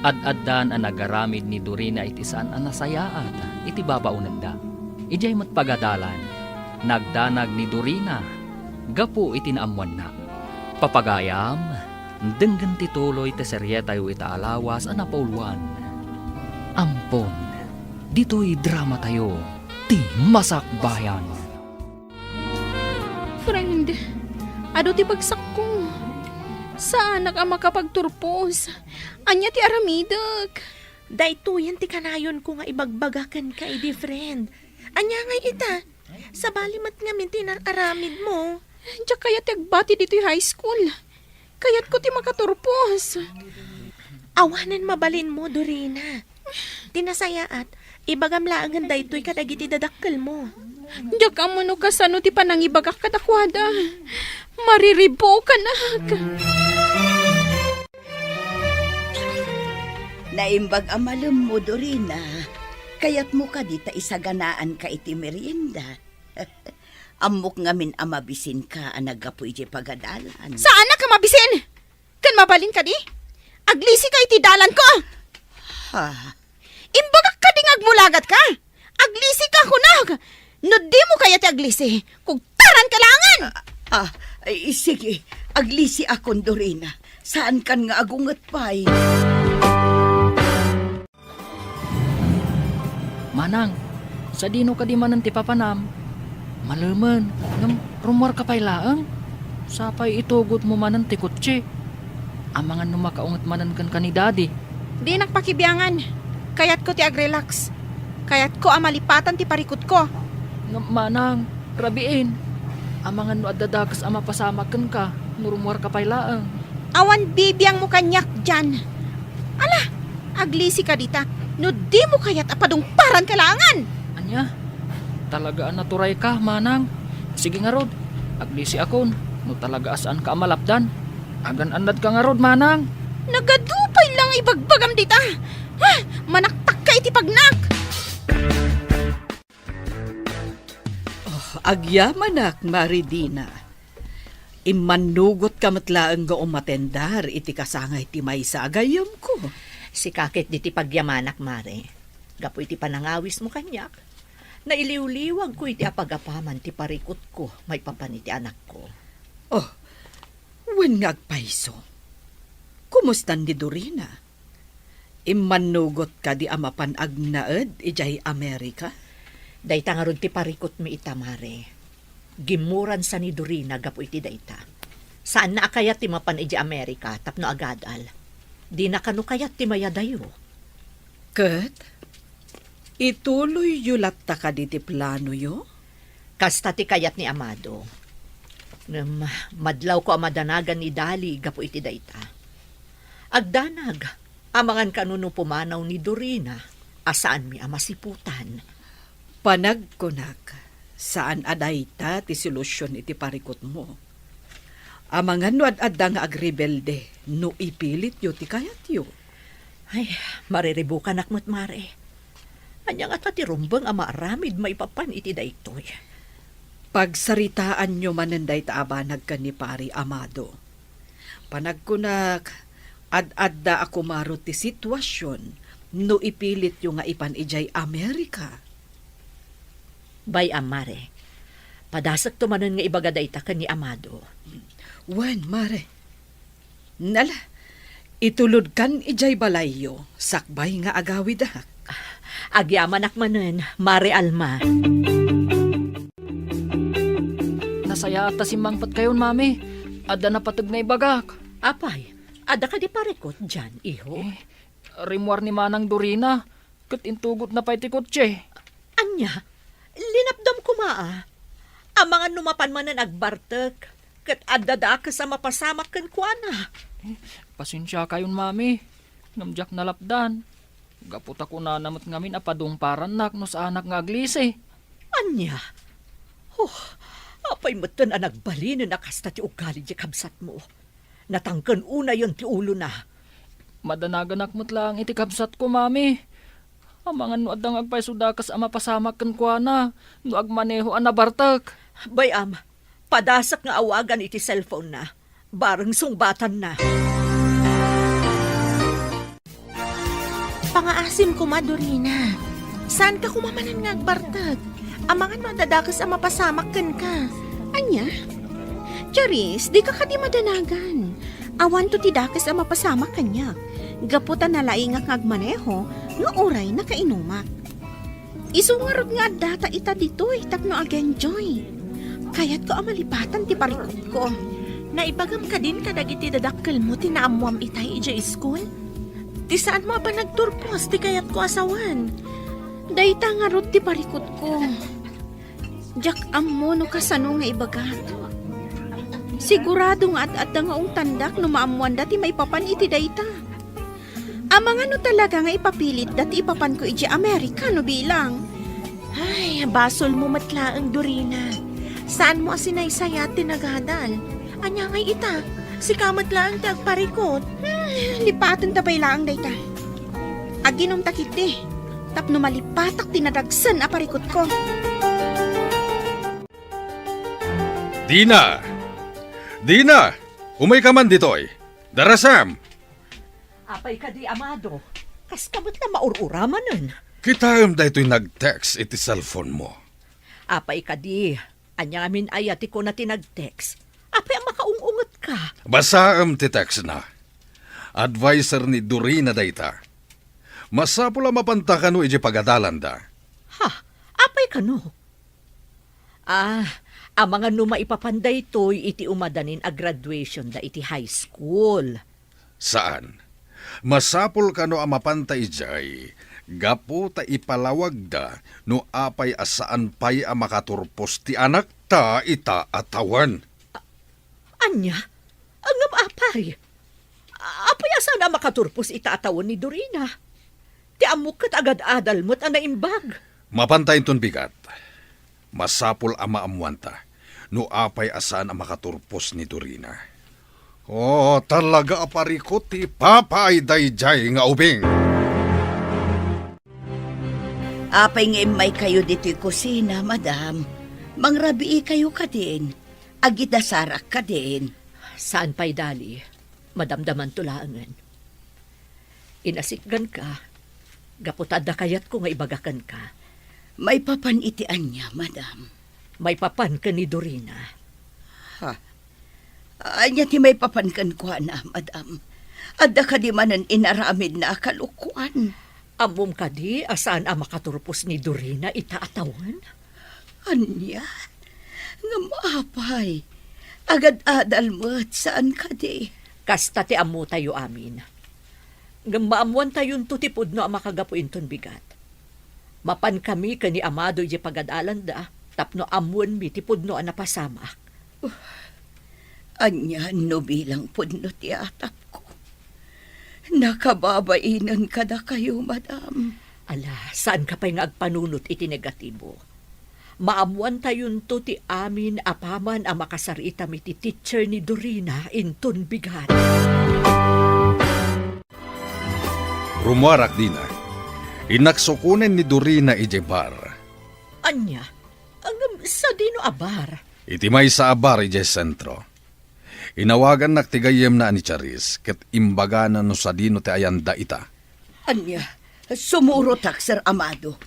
ad-addan a nagaramid ni Dorina iti saan a nasayaat iti babaonenda. Idiay met pagadalan, nagdanag ni Dorina gapu iti naammoanna. Papagayam, denggen ti tuloy ti serietayo ita a lawas a napauluan. Ampon, ditoy dramatayo, Ti Masakbayan. Friend, adu ti bagsakko. Saanak a makapagturpos. Ania ti aramidek? Daytoyen ti kanayonko nga ibagbaga kenka idi, friend. Ania ngay ita? Sabali met ngamin ti nar-aramidmo. Diak kayat ti agbati ditoy high school. Kayatko ti makaturpos. Awanen mabalinmo, Dorina. Ti nasayaat, ibagam laengen daytoy kadagiti dadakkelmo. Diak ammo no kasano ti panangibagak kadakuada. Mariribukanak. Naimbag a malemmo, Dorina. Kayatmo kadi ta isaganaanka iti merienda? Ammok ngamin a mabisinka a naggapu idiay pagadalan. Saanak a mabisin! Ken mabalin kadi? Aglisika iti dalanko! Ha? Imbagak kadi nga agmulagatka? Aglisika, kunak! No dimo kayat ti aglisi, kugtaranka laengen! Ah, ah, ay, sige, aglisiakon, Dorina. Saankan nga agunget pay. Manang, sadino kadi manen ti papanam? Malemen, ngem rummuarka pay laeng? Sapay itugotmo manen ti kotse. Amangan no makaunget manen kenka ni Daddy. Dinak pakibiangan. Kayatko ti agrelax. Kayatko a malipatan ti parikutko. Ngem, manang, rabiin. Amangan no adda dakes a mapasamak kenka, no rummuarka pay laeng. Awan bibiangmo kaniak dian. Ala, aglisika dita, no dimo kayat a padungparanka laengen. Ania? Talaga a naturayka, manang. Sige ngarud, aglisiakon, no talaga a saanka a malapdan. Agan-annadka ngarud, manang. Nagadu pay la nga ibagbagam dita. Ha? Manaktakka iti pagnak. Oh, agyamanak, Mari Dina. Immannugotka met laeng nga umatendar iti kasangay ti maysa a gayyemko. Sika ket ditoy pagyamanak, Mare. Gapu iti panangawismo kaniak, nailiwliwagko iti apagapaman ti parikutko maipapan iti anakko. Oh, wen nga agpayso. Kumustan ni Dorina? Immannugot kadi a mapan agnaed idiay Amerika? Dayta ngarud ti parikutmi ita, Mare. Gimmuransa ni Dorina gapu iti dayta. Saanna a kayat ti mapan idiay Amerika tapno agadal. Dina kano kayat ti mayadayo. Ket, ituloyyo latta kadi ti planoyo? Kasta ti kayat ni Amado. Ngem, madlawko a madanagan ni Dali gapu iti dayta. Agdanag, amangan kano no pumanaw ni Dorina a saanmi a masiputan. Panagkunak, saan a dayta ti solusion iti parikutmo. Amangan no ad-adda nga agrebelde no ipilityo ti kayatyo. Ay, mariribukanak met, Mare. Ania ngata ti rumbeng a maaramid maipapan iti daytoy? Pagsaritaanyo manen dayta a banag ken ni Pari Amado. Panagkunak, ad-adda a kumaro ti situasion no ipilityo nga ipan idiay Amerika. Bay-am, Mare. Padasekto manen nga ibaga dayta ken ni Amado. Wen, Mare. Nala, itulodkan idiay balayyo, sakbay nga agawidak. Agyamanak manen, Mare Alma. Nasayaat ta simmangpetkayon, Mami. Adda napateg nga ibagak. Apay, adda kadi parikut dian, iho? Eh, rimmuar ni Manang Dorina, ket intugotna pay ti kotse. Ania? Linapdam koma, a. Amangan no mapan manen agbartek, ket adda dakes a mapasamak kenkuana. Pasensiakayon, Mami, ngem diak nalapdan. Gapu ta kunana met ngamin a padungparannak no saanak nga aglisi. Ania? Oh, apay metten a nagbalinen a kasta ti ugali ti kabsatmo? Natangken unayen ti ulona. Madanaganak met laeng iti kabsatko, Mami. Amangan no adda nga agpayso dakes a mapasamak kenkuana no agmaneho a nabartek. Bay-am, padasek nga awagan iti cellphone-na. Bareng sungbatanna. Pangaasim koma, Dorina. Saanka koma manen nga agbartek? Amangan no adda dakes a mapasamak kenka. Ania? Charis, dika kadi madanagan. Awanto ti dakes a mapasamak kaniak. Gapu ta nalaingak nga agmaneho no uray nakainumak. Isu ngarud nga addata ita ditoy tapno ag-enjoy. Kayatko a malipatan ti parikutko. Naibagam kadin kadagiti dadakkelmo ti naammoam itay idiay iskul? Ti saanmo a panagturpos ti kayatko a sawen. Dayta ngarud ti parikutko. Diak ammo no kasano nga ibagak. Sigurado nga ad-adda nga ungtandak no maammoanda ti maipapan iti dayta. Amangan no talaga nga ipapilitda ti ipapanko idiay Amerika no bilang. Ay, basolmo met laeng, Dorina. Saanmo a sinaysayat ti nagadal. Ania ngay ita? Sika met laeng ti agparikut. Hmm, lipatenta pay laeng dayta. Aginumta ketdi, tapno malipatak ti nadagsen a parikutko. Dina! Dina! Umayka man ditoy! Darasam! Apay kadi, Amado? Kaska met la maur-uramanen. Kitaem daytoy nag-text iti cellphone-mo. Apay kadi? Ania ngamin aya ti kuna ti nag-text? Apay a makaung-ungetka? Basaem ti text-na. Adviser ni Dorina dayta. Masapul a mapanta kano idiay pagadalanda. Ha? Apay kano? Ah, amangan no maipapan daytoy iti umadanin a graduationda iti high school. Saan. Masapul kano a mapanta idiay Gapu ta ipalawagda no apay a saan pay a makaturpos ti anakta ita a tawen. Ania? Ngem apay? Apay a saan a makaturpos ita a tawen ni Dorina? Ti ammok ket agad-adal met a naimbag. Mapanta inton bigat, masapul a maammuanta no apay a saan a makaturpos ni Dorina. Oh, talaga a parikut ti ipapay daydiay nga ubing. Apay nga immaykayo ditoy kusina, madam? Mangrabiikayo kadin? Agidasarak kadin? Saan pay, Dali. Madamdamanto laengen. Inasitganka, gapu ta adda kayatko nga ibaga kenka. Maipapan iti ania, madam? Maipapan ken ni Dorina. Ha? Ania ti maipapan kenkuana, madam? Adda kadi manen inaramidna a kalokuan? Ammom kadi a saan a makaturpos ni Dorina ita a tawen? Ania? Ngem apay? Agad-adal met, saan kadi? Kasta ti ammotayo amin. Ngem maammoantayonto ti pudno a makagapu inton bigat. Mapankami ken ni Amado idiay pagad-alanda tapno ammoenmi ti pudno a napasamak. Ania no bilang pudno ti atapko? Nakababainen kadakayo, madam. Ala, saanka pay nga agpanunot iti negatibo. Maammoantayonto ti amin apaman a makasaritam iti teacher ni Dorina inton bigat. Rummuarak dina. Innak sukonen ni Dorina idiay bar. Ania? Ngem sadino a bar? Iti maysa a bar idiay sentro. Inawagannak ti gayyemna a ni Charis ket imbagana no sadino ti ayanda ita. Ania? Sumurotak, Sir Amado.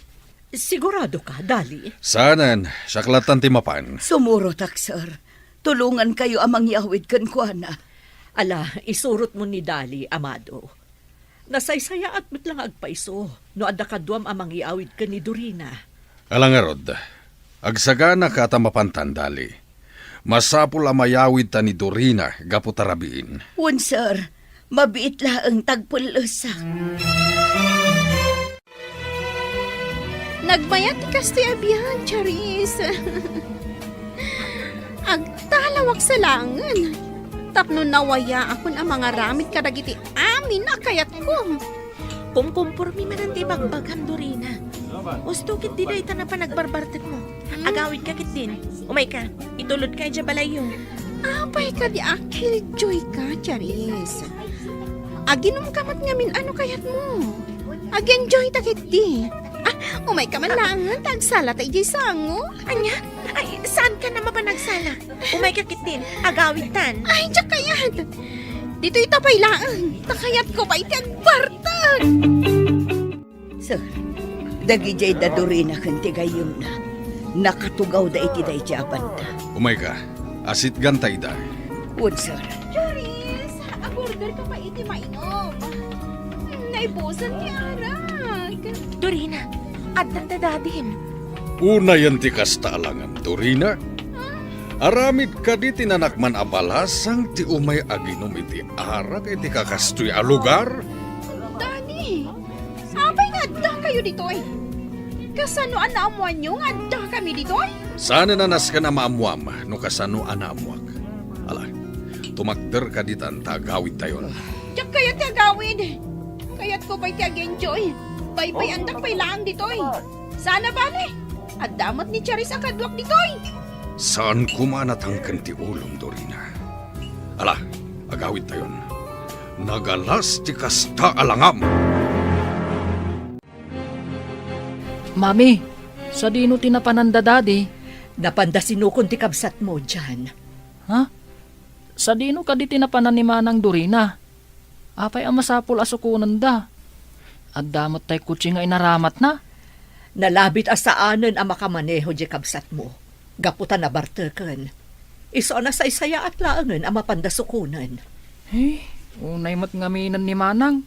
Siguradoka, Dali? Saanen, siak lattan ti mapan. Sumurotak, sir. Tulongankayo a mangyawid kenkuana. Ala, isurotmo ni Dali, Amado. Nasaysayaat met la nga agpaiso no adda kaduam a mangyawid ken ni Dorina. Ala ngarud, agsaganaka ta mapantan, Dali. Masapul a mayawidta ni Dorina gapu ta rabiin. Wen, sir. Mabiit laeng ta agpellesak. Nagmayat ti kastoy a biag, Charis. Agtalawak sa laengen tapno nawayaakon a mangaramid kadagiti amin a kayatko. Kumkumpormi manen ti ibagbagam, Dorina. Usto ketdi dayta napan agbarbartekmo. Agawidka ketdin. Umayka, itulodka idiay balayyo. Apay kadi a killjoyka, Charis? Aginumka met ngamin a no kayatmo. Ag-enjoyta ketdi. Ah, umayka man laengen ta agsalata idiay sango. Ania? Ay, saankan a mapan agsala? Umayka ketdin, agawidtan. Ay, diak kayat. Ditoyta pay laeng, ta kayatko pay ti agbartek. Sir, dagidiay da Dorina ken ti gayyemna, nakatugawda iti daydiay a banda. Umayka, asitganta ida. Wen, sir. Charis, agorderka pay iti mainum. Naibusan ti arak. Dorina, addan da dadim. Unayen ti kasta a langam, Dorina. Aramid kadi ti nanakman a balasang ti umay aginum iti arak iti kakastoy a lugar? Dani, apay nga addakayo ditoy? Kasano a naammoanyo nga addakami ditoy? Saanen a nasken a maammoam no kasano a naammoak. Ala, tumakder kaditan ta agawidtayon. Diak kayat ti agawid. Kayatko pay ti ag-enjoy. Paypayandak pay laeng ditoy. Saan a bale, adda met ni Charis a kaduak ditoy. Saan koma a natangken ti ulom, Dorina. Ala, agawidtayon. Nagalas ti kasta a langam. Mami, sadino ti napanan da Dadi? Napanda sinukon ti kabsatmo, Jan. Ha? Sadino kadi ti napanan ni Manang Dorina? Apay a masapul a sukonenda? Adda met tay kotse nga inaramatna. Nalabit a saanen a makamaneho diay kabsatmo, gapu ta nabarteken. Isu a nasaysayaat laengen a mapanda sukonen. Eh, unay met ngaminen ni Manang.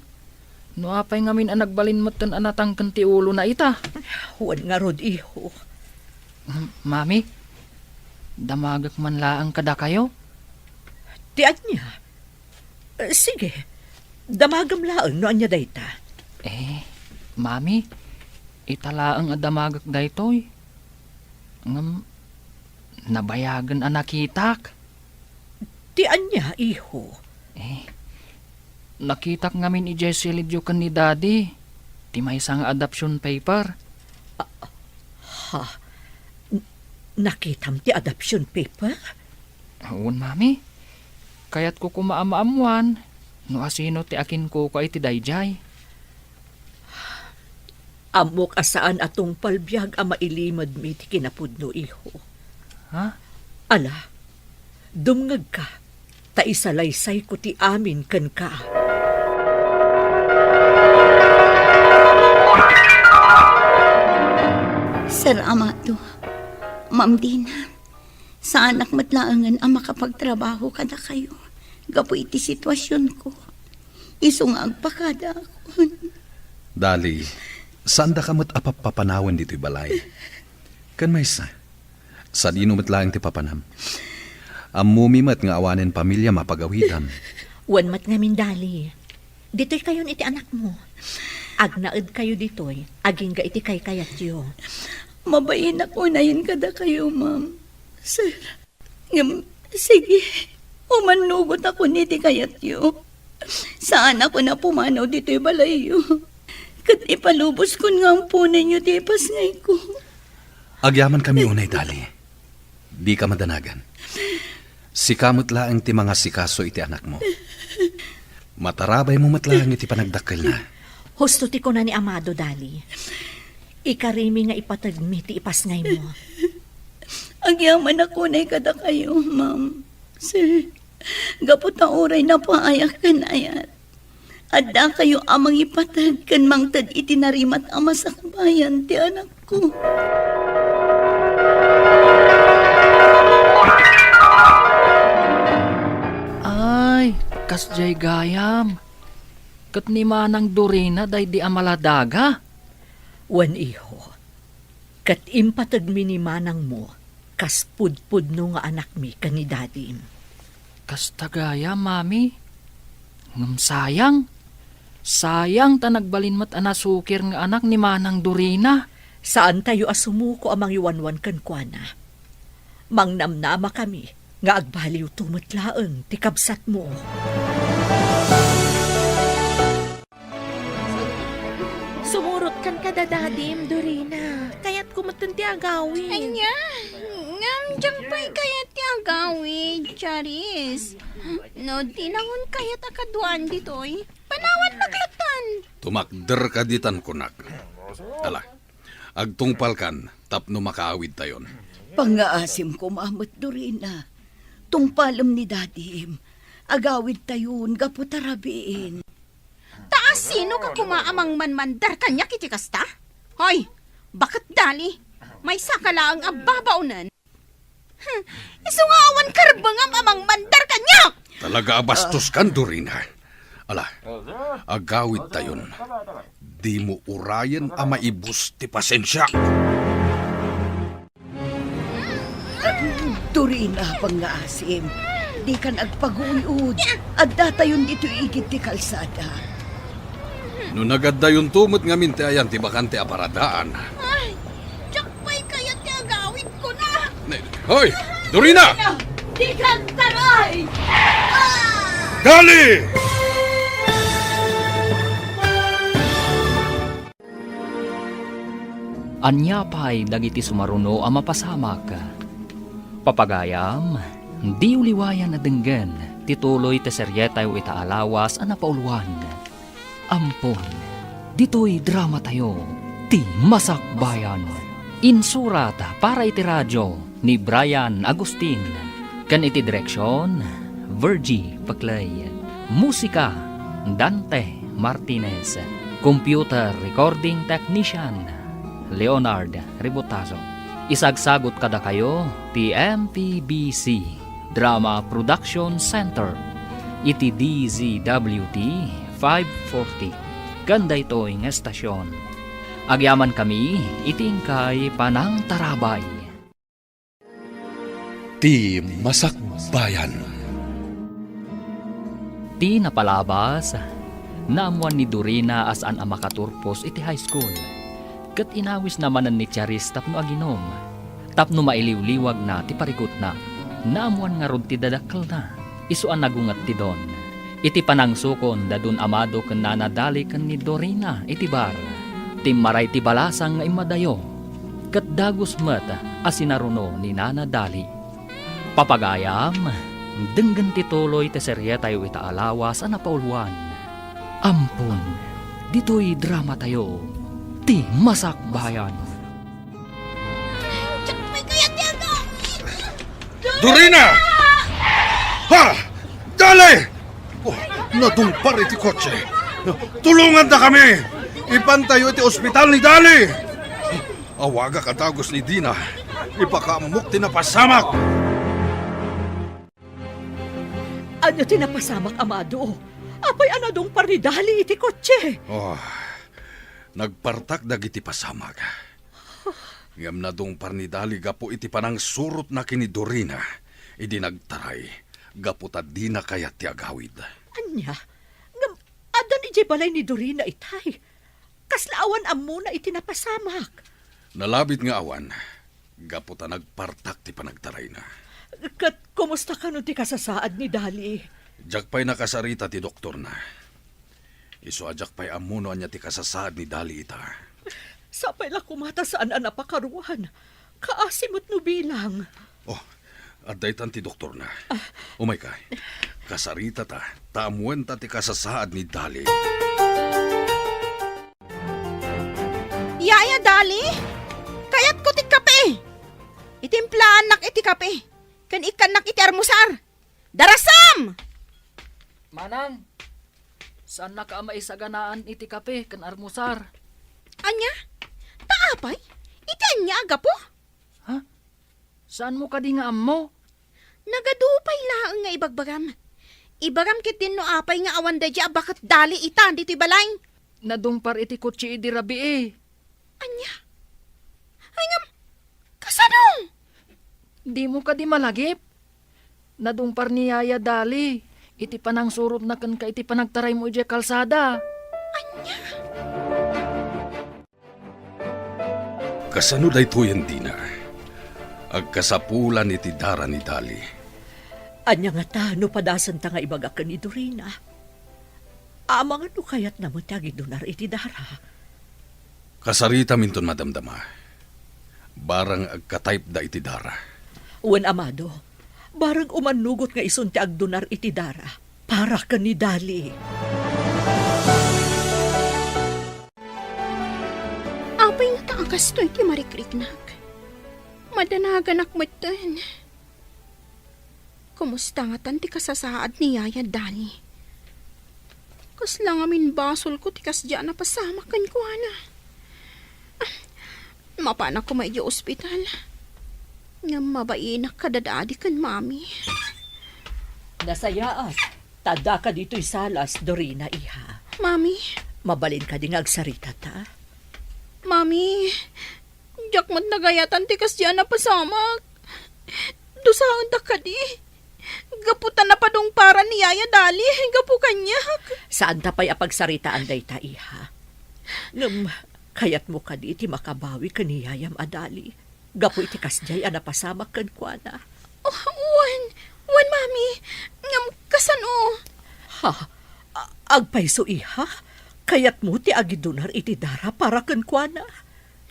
No apay ngamin a nagbalin metten a natangken ti ulona ita? Wen ngarud, iho. M-, Mami, damagek man laeng kadakayo. Ti ania? Eh, sige, damagam laeng no ania dayta. Eh, Mami, ita laeng a damagek daytoy. Ngem nabayagen a nakitak. Ti ania, iho? Eh, nakitak ngamin idiay silidyo ken ni Daddy ti maysa nga adoption paper. Ah, ha? N-, nakitam ti adoption paper? Wen, Mami. Kayatko koma a maammoan no asino ti akinkukua iti daydiay. Ammok a saan a tungpal biag a mailimedmi ti kinapudno, iho. Ha? Ala, dumngegka, ta isalaysayko ti amin kenka. Sir Amado, Ma'am Dina, saanak met laengen a makapagtrabaho kadakayo gapu iti situasionko. Isu nga agpakadaakon. Dali, saandaka met a pappapanawen ditoy balay. Ken maysa, sadino met laeng ti papanam? Ammomi met nga awanen pamiliam a pagawidam. Wen met ngamin, Dali. Ditoykayon iti anakmo. Agnaedkayo ditoy, agingga iti kaykayatyo. Mabainak unayen kadakayo, ma'am. Sir, ngem, sige, umannugotakon iti kayatyo. Saanakon a pumanaw ditoy balayyo. Ket ipaluboskon nga amponenyo ti ipasngayko. Agyamankami unay, Dali. Dika madanagan. Sika met laeng ti mangasikaso iti anakmo. Matarabaymo met laeng iti panagdakkelna. Husto ti kuna ni Amado, Dali. Ikarimi nga ipategmi ti ipasngaymo. Agyamanak unay kadakayo, ma'am. Sir, gapu ta uray napaayak ken ayat, addakayo a mangipateg ken mangted iti narimat a masakbayan ti anakko. Ay, kasdiay gayam. Ket ni Manang Dorina daydi a maladaga? Wen, iho. Ket impategmi ni manangmo kas pudpudno nga anakmi ken ni dadim. Kasta gayam, Mami. Ngem sayang. Sayang ta nagbalin met a nasukir nga anak ni Manang Dorina. Saantayo a sumuko a mangiwanwan kenkuana. Mangnamnamakami nga agbaliwto met laeng ti kabsatmo. Sumurotkan kada dadim, Dorina. Kayatko metten ti agawid. Ania? Ngem diak pay kayat ti agawid, Charis. No di nangon kayat a kaduaan ditoy, panawannak latta. Tumakderka ditan, kunak. Ala, agtungpalkan tapno makaawidtayon. Pangngaasim koma met, Dorina. Tungpalem ni dadim. Agawidtayon gapu ta rabiin. Ta asinoka koma a mangmanmandar kaniak iti kasta? Hoy, baket Dali, maysaka laeng a babaonen. Hmm, isu nga awan karbengam a mangmandar kaniak! Talaga a bastoskan, Dorina. Ala, agawidtayon. Dimo urayen a maibus ti pasensiak. Dorina, pangngaasim, dikan agpaguyod. Addatayon ditoy igid ti kalsada. No nagaddayonto met ngamin ti ayan ti bakante a paradaan. Ay, diak pay kayat ti agawid kuna. Ne-, hoy, Dorina! Dikan taray! Dali! Ania pay dagiti sumaruno a mapasamak? Papagayam, diyo liwayan a denggen ti tuloy ti serietayo ita a lawas a napauluan. Ampon, ditoy dramatayo, Ti Masakbayan. Insurat para iti radio ni Brian Agustin, ken iti direksion, Virgie Peclay. Musika, Dante Martinez. Computer recording technician, Leonard Ributazo. Isagsagut kadakayo ti M P B C Drama Production Center iti D Z W T five forty ken daytoy nga estasion. Agyamankami iti inkay panangtarabay. Ti Masakbayan. Ti napalabas, Naammoan ni Dorina a saan a makaturpos iti high school, ket inawisna manen ni Charis tapno aginom, tapno mailiwliwagna ti parikutna. Naammoan ngarud ti dadakkelna, isu a nagunget ti don. Iti panangsukon da Don Amado ken Nana Dali ken ni Dorina iti bar, timmaray ti balasang nga immadayo, ket dagus met a sinaruno ni Nana Dali. Papagayam, denggen ti tuloy ti serietayo ita a lawas a napauluan. Ampon, ditoy dramatayo, ti Masakbayan. Diak pay kayat ti agawid. Dorina! Ha! Dali! Oh, nadungpar iti kotse. Tulongandakami! Ipantayo iti ospital ni Dali! Awagak a dagus ni Dina. Ipakaammok ti napasamak. Ania ti napasamak, Amado? Apay a nadungpar ni Dali iti kotse? Oh, nagpartak dagiti pasamak. Ngem nadungpar ni Dali gapu iti panangsurotna ken ni Dorina idi nagtaray gapu ta dina kayat ti agawid. Ania? Ngem addan idiay balay ni Dorina itay? Kasla awan ammona iti napasamak? Nalabit nga awan, gapu ta nagpartak ti panagtarayna. Ket kumusta kano ti kasasaad ni Dali? Diak pay nakasarita ti doktorna. Isu a diak pay ammo no ania ti kasasaad ni Dali ita. Sapay la koma ta saan a napakaruan. Kaasi met no bilang. Oh, adda itan ti doktorna. Umayka. Kasaritata, ta ammoenta ti kasasaad ni Dali. Yaya Dali, kayatko ti kape. Itimplaannak iti kape, ken ikkannak iti armusar. Darasam! Manang, saannaka a maisaganaan iti kape ken armusar. Ania? Ta apay? Iti ania a gapu? Ha? Saanmo kadi nga ammo? Nagadu pay laeng nga ibagbagam. Ibagam ketdin no apay nga awan daydi a baket Dali ita ditoy balay. Nadungpar iti kotse idi rabii. Ania? Ay ngem, kasano? Dimo kadi malagip? Nadungpar ni Yaya Dali iti panangsurotna kenka iti panagtaraymo idiay kalsada. Ania? Kasano daytoyen, Dina? Agkasapulan iti dara ni Dali. Ania ngata no padasenta nga ibaga ken ni Dorina? Amangan no kayatna met ti agidunar iti dara. Kasaritaminton madamdama. Barang agka-type da iti dara. Wen, Amado, barang umannugot nga isun ti agdunar iti dara para ken ni Dali. Apay ngata a kastoy ti marikriknak? Madanaganak metten. Kumusta ngatan ti kasasaad ni Yaya Dali? Kasla ngamin basolko ti kasdiay a napasamak kenkuana. Ah, mapanak koma idiay ospital. Ngem mabainak kadadadi ken Mami. Nasayaat, ta addaka ditoy salas, Dorina, iha. Mami. Mabalin kadi nga agsaritata? Mami, diak met nagayatan ti kasdiay a napasamak. Dusaendak kadi. Gapu ta napadungparan ni Yaya Dali gapu kaniak. Saanta pay a pagsaritaan dayta, iha. Ngem, kayatmo kadi ti makabawi ken ni Yayam a Dali gapu iti kasdiay a napasamak kenkuana? Oh, wen, wen, Mami. Ngem kasano? Ha? A-, agpayso, iha? Kayatmo ti agidunar iti dara para kenkuana?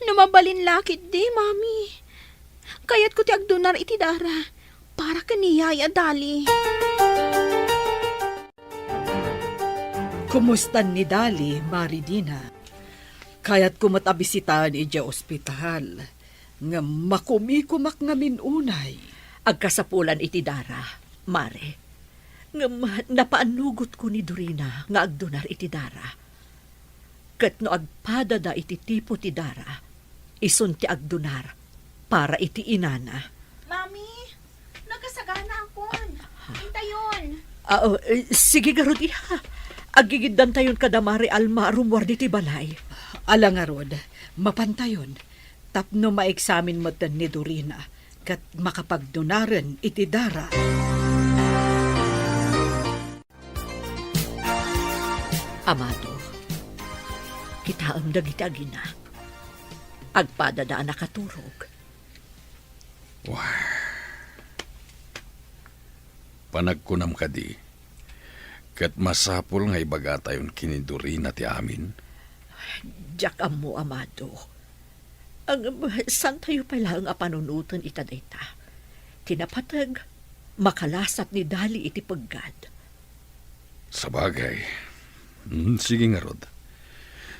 No mabalin la ketdi, Mami. Kayatko ti agdunar iti dara para ken ni Yaya Dali. Kumustan ni Dali, Mari Dina? Kayatko met a bisitaen idiay ospital, ngem makumikomak ngamin unay. Agkasapulan iti dara, Mare. Ngem napaannugotko ni Dorina nga agdunar iti dara. Ket no agpadada iti tipo ti dara, isun ti agdunar para iti inana. Mami, nakasaganaakon. Intayon. Ah, oh, eh, sige ngarud, iha. Aggigiddantayon kada Mari Alma a rummuar ditoy balay. Ala ngarud, mapantayon. Tapno maeksamin metten ni Dorina ket makapagdunaren iti dara. Amado, kitaem dagiti agina. Agpadada a nakaturog. Wah. Panagkunam kadi, ket masapul nga ibagatayon ken ni Dorina ti amin? Diak ammo, Amado. Ngem, saantayo pay laeng a panunoten ita dayta. Ti napateg, makalasat ni Dali iti peggad. Sabagay. Hmm, sige ngarud.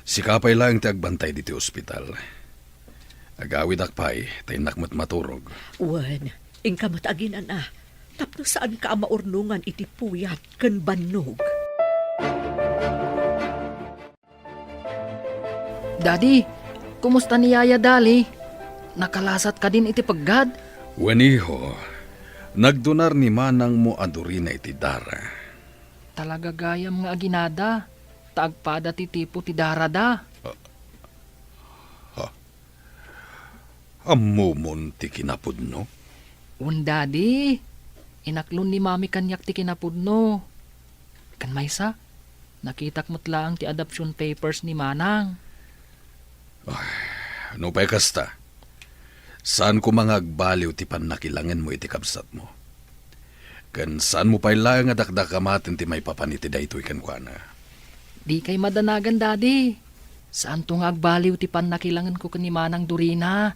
Sika pay laeng ti agbantay ditoy ospital. Agawidak pay, ta innak met maturog. Wen, inka met aginana. Tapno saanka a maurnongan iti puyat ken bannog. Daddy, kumusta ni Yaya Dali? Nakalasat kadin iti peggad? Wen, iho, nagdunar ni manangmo a Dorina iti dara. Talaga gayam nga aginada, ta agpada ti tipo ti darada. Ha? Ammomon ti kinapudno? Wen, Daddy. Inaklon ni Mami kaniak ti kinapudno. Ken maysa, nakitak met laeng ti adoption papers ni Manang. Ay, nupay kasta, saan koma nga agbaliw ti pannakilangenmo iti kabsatmo. Ken saanmo pay laeng a dakdakamaten ti maipapan iti daytoy kenkuana. Dikay madanagan, Daddy. Saanto nga agbaliw ti pannakilangenko ken ni Manang Dorina.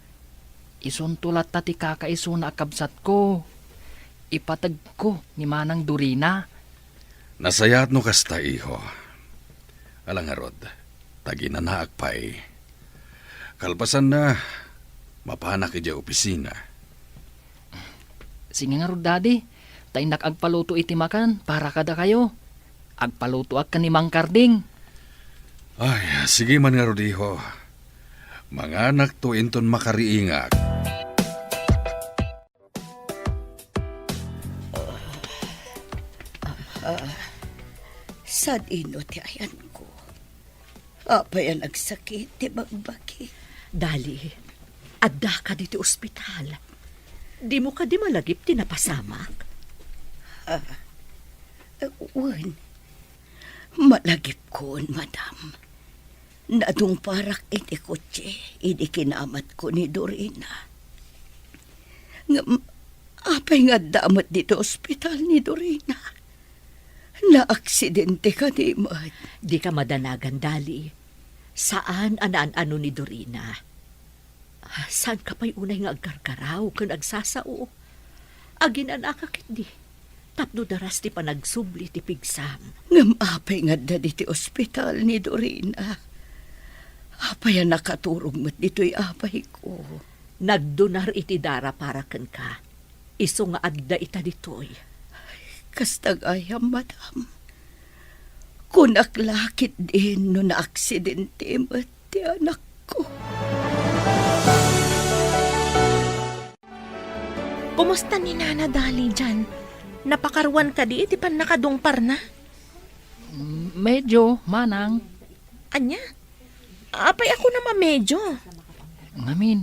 Isunto latta ti kakaisuna a kabsatko. Ipategko ni Manang Dorina. Nasayaat no kasta, iho. Ala ngarud, ta aginanaak pay. Kalpasanna, mapanak idiay opisina. Sige ngarud, Daddy, ta innak agpaluto iti makan para kadakayo. Agpalutoak ken ni Mang Karding. Ay, sige man ngarud, iho. Manganakto inton makariingak. Ah, sad-ino ti ayanko. Apay a nagsakit ti bagbagi? Dali, addaka ditoy ospital. Dimo kadi malagip ti napasamak? Ah, wen, malagipkon, madam. Nadungparak iti kotse idi kinamatko ni Dorina. Ngem apay nga adda met ditoy ospital ni Dorina? Naaksidente kadi met? Dika madanagan, Dali. Saan a naan-ano ni Dorina. Ah, saanka pay unay nga agkarkaraw ken agsasao? Aginanaka ketdi, tapno daras ti panagsubli ti pigsam. Ngem apay nga adda ditoy ospital ni Dorina? Apay a nakaturog met ditoy apayko? Nagdunar iti dara para kenka. Isu nga adda ita ditoy. Kasta gayam, madam. Kunak la ketdin no naaksidente met ti anakko. Kumusta ni Nana Dali dian? Napakaruan kadi iti pannakadungparna? Mm, medyo, manang. Ania? Apay a kunam a medyo? Ngamin,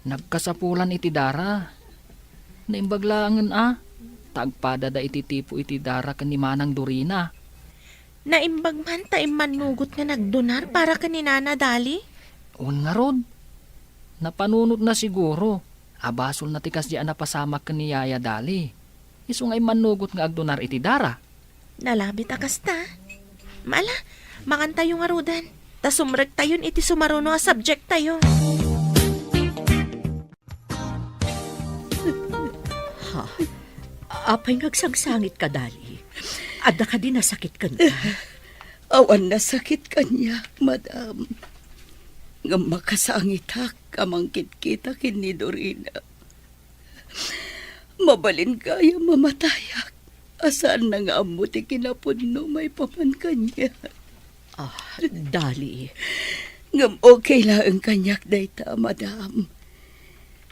nagkasapulan iti dara. Naimbag laengen a, ta agpadada iti tipo iti dara ken ni Manang Dorina. Naimbag man ta immannugot nga nagdunar para ken ni Nana Dali? Wen ngarud, napanunotna siguro a basolna ti kasdi a napasamak ken ni Yaya Dali. Isu nga immannugot nga agdunar iti dara. Nalabit a kasta. Ala, mangantayo ngaruden, ta sumrektayon iti sumaruno a subjecttayo. Ha? Apay nga agsangsangitka, Dali? Adda kadi nasakit kenka? Awan nasakit kaniak, madam. Ngem makasangitak a mangkitkita ken ni Dorina. Mabalin gayam a matayak a saanna nga ammo ti kinapudno maipapan kaniak. Ah, Dali. Ngem okay laeng kaniak dayta, madam.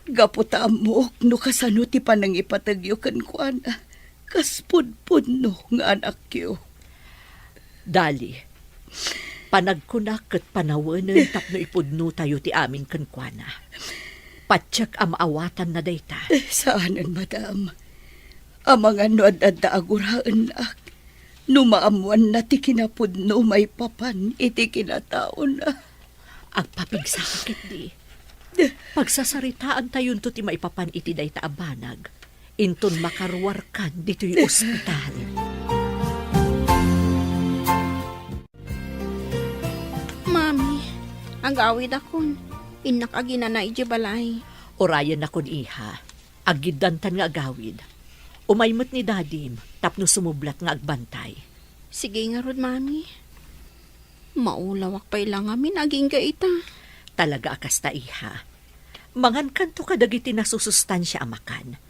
Gapu ta ammok no kasano ti panangipategyo kenkuana kas pudpudno nga anakyo. Dali, panagkunak ket panawenen tapno ipudnotayo ti amin kenkuana. Patiek a maawatanna dayta. Eh, saanen, madam. Amangan no ad-adda a guraennak. No maammoanna ti kinapudno maipapan iti kinataona. Agpapigsaka ketdi. Pagsasaritaantayonto ti maipapan iti dayta a banag inton makaruarkan ditoy ospital. Mami, agawidakon. Innak aginana idiay balay. Urayennakon, iha. Aggiddantan nga agawid. Umay met ni Dadim tapno sumublat nga agbantay. Sige ngarud, Mami. Maulawak pay la ngamin agingga ita. Talaga a kasta, iha. Mangankanto kadagiti nasusustansia a makan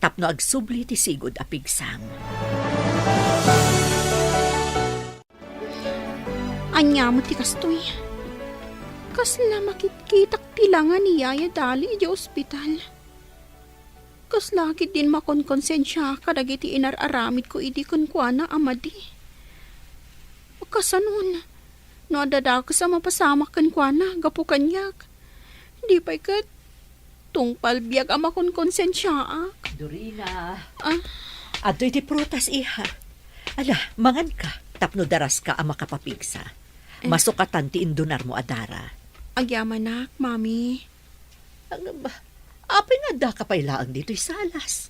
tapno agsubli ti sigud a pigsam. Ania met ti kastoy? Kasla makitkitak ti langa ni Yaya Dali idiay ospital. Kasla ketdin makonkonsensiak kadagiti inar-aramidko idi kenkuana a madi. Kasanon, no adda dakes a mapasamak kenkuana gapu kaniak, di pay ket tungpal biag a makonkonsensiaak. Dorina. Ah? Adtoy ti prutas, iha. Ala, manganka, tapno daraska a makapapigsa. Eh. Masukatan ti indunarmo a dara. Agyamanak, Mami. Ngem, apay nga addaka pay laeng ditoy salas?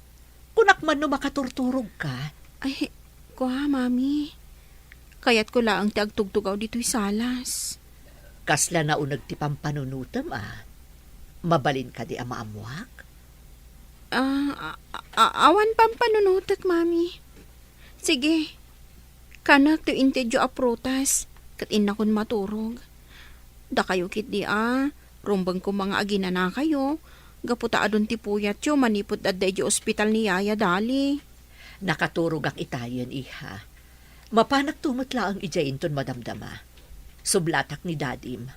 Kunak man no makaturturogka. Ay, kua, Mami. Kayatko laeng ti agtugtugaw ditoy salas. Kasla nauneg ti pampanunotem, a? Mabalin kadi a maammoak? Ah, a-, a-, awan pampanunotek, Mami. Sige, kanek ti intedyo a prutas, ket innakon maturog. Dakayo ketdi a, rumbeng koma nga aginanakayo, gapu ta adun ti puyatyo manipud adda idiay ospital ni Yaya Dali. Nakaturogak itayen, iha. Mapanakto met laeng idiay inton madamdama. Sublatak ni Dadim.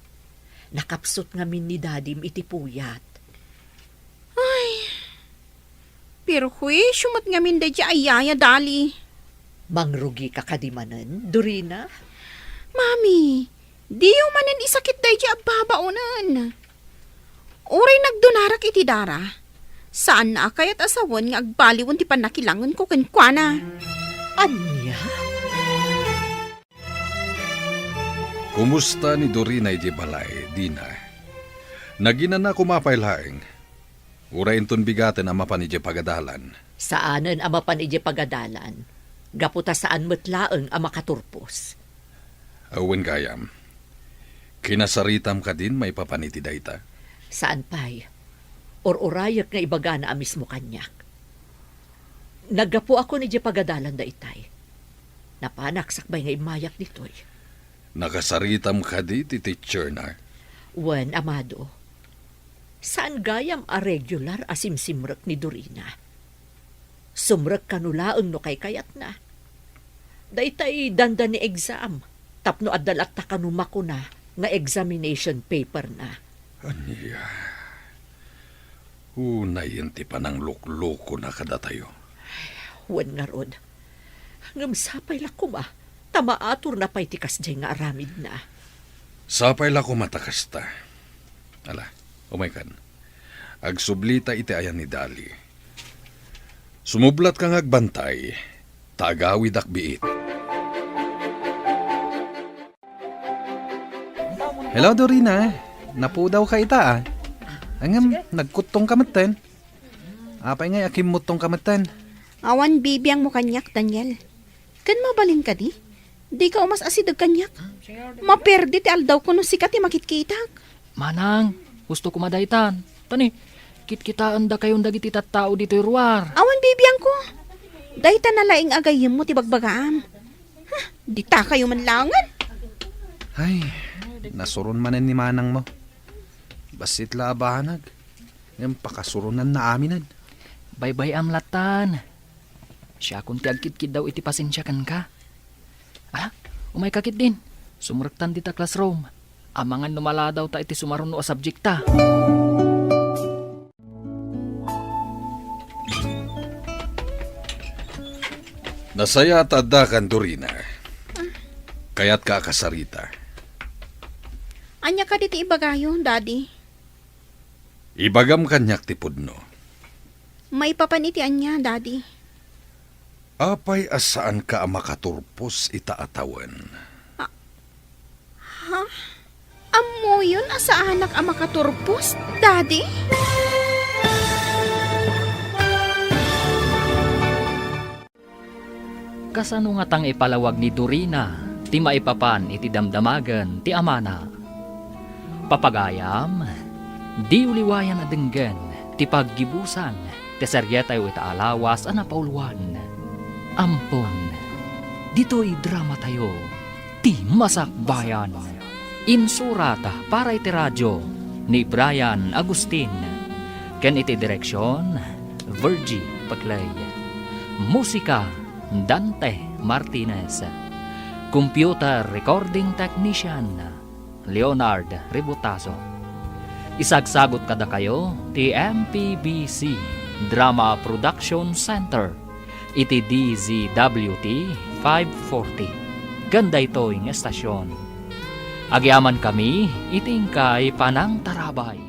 Nakapsut ngamin ni Dadim iti puyat. Ay, perhuisio met ngamin daydiay a Yaya Dali. Mangrugika kadi manen, Dorina? Mami, diyo manen isakit daydiay a babaonen. Uray nagdunarak iti dara, saanna a kayat a sawen nga agbaliwen ti pannakilangenko kenkuana. Ania? Kumusta ni Dorina idiay balay, Dina? Naginana koma pay laeng? Uray inton bigaten a mapan idiay pagadalan? Saanen a mapan idiay pagadalan, gapu ta saan met laeng a makaturpos. Awan gayam. Kinasaritam kadin maipapan iti dayta? Saan pay. Ur-urayek nga ibagana a mismo kaniak. Naggapuakon idiay pagadalan daytay. Napanak sakbay nga immayak ditoy. Nakasaritam kadi ti teacher na? Wen, Amado. Saan gayam a regular a simsimrek ni Dorina. Sumrek kano laeng no kaykayatna. Daytay dandani exam, tapno adda latta kano makuna nga examination paper na. Ania? Unayen ti panangluklukona kadatayo. Wen ngarud. Ngem sapay la koma, ta maaturna pay ti kasdiay nga aramidna. Sapay la koma ta kasta. Ala, umaykan. Agsublita iti ayan ni Dali. Sumublatka nga agbantay, ta agawidak biit. Hello, Dorina. Napudawka ita, a. Ngem, nagkuttongka metten. Apay ngay a kimmuttongka metten? Awan bibiangmo kaniak, Daniel. Ken mabalin kadi? Dika umas-asideg kaniak. Maperdi ti aldawko no sika ti makitkitak. Manang, husto koma daytan. Tani, kitkitaendakayon dagiti tattao ditoy ruar. Awan bibiangko. Dayta na laeng a gayyemmo ti bagbagaam. Huh, ditakayo man laengen. Ay, nasuron manen ni manangmo. Bassit la a banag. Ngem pakasuronnanna aminen. Baybay-am lattan. Siakon ti agkitkiddaw iti pasensia kenka. Ala, umayka ketdin. Sumrektan dita classroom. Amangan no maladawta iti sumaruno a subjekta. Nasayaat ta addakan, Dorina. Kayatka a kasarita. Ania kadi ti ibagayo, Daddy? Ibagam kaniak ti pudno. Maipapan iti ania, Daddy? Apay a saanka a makaturpos ita a tawen? Ha? Ammoyon a saanak a makaturpos, Daddy? Kasano ngatang ipalawag ni Dorina ti maipapan iti damdamagen ti amana? Papagayam, diyo liwayan a denggen ti paggibusan ti serietayo ita a lawas a napauluan. Ampon, ditoy dramatayo, ti Masakbayan. Insurat para iti radio ni Brian Agustin, ken iti direksion, Virgie Paclay. Musika, Dante Martinez. Computer recording technician, Leonard Ributaso. Isagsagut kadakayo ti M P B C Drama Production Center iti D Z W T five forty ken daytoy nga estasion. Agyamankami iti inkay panangtarabay.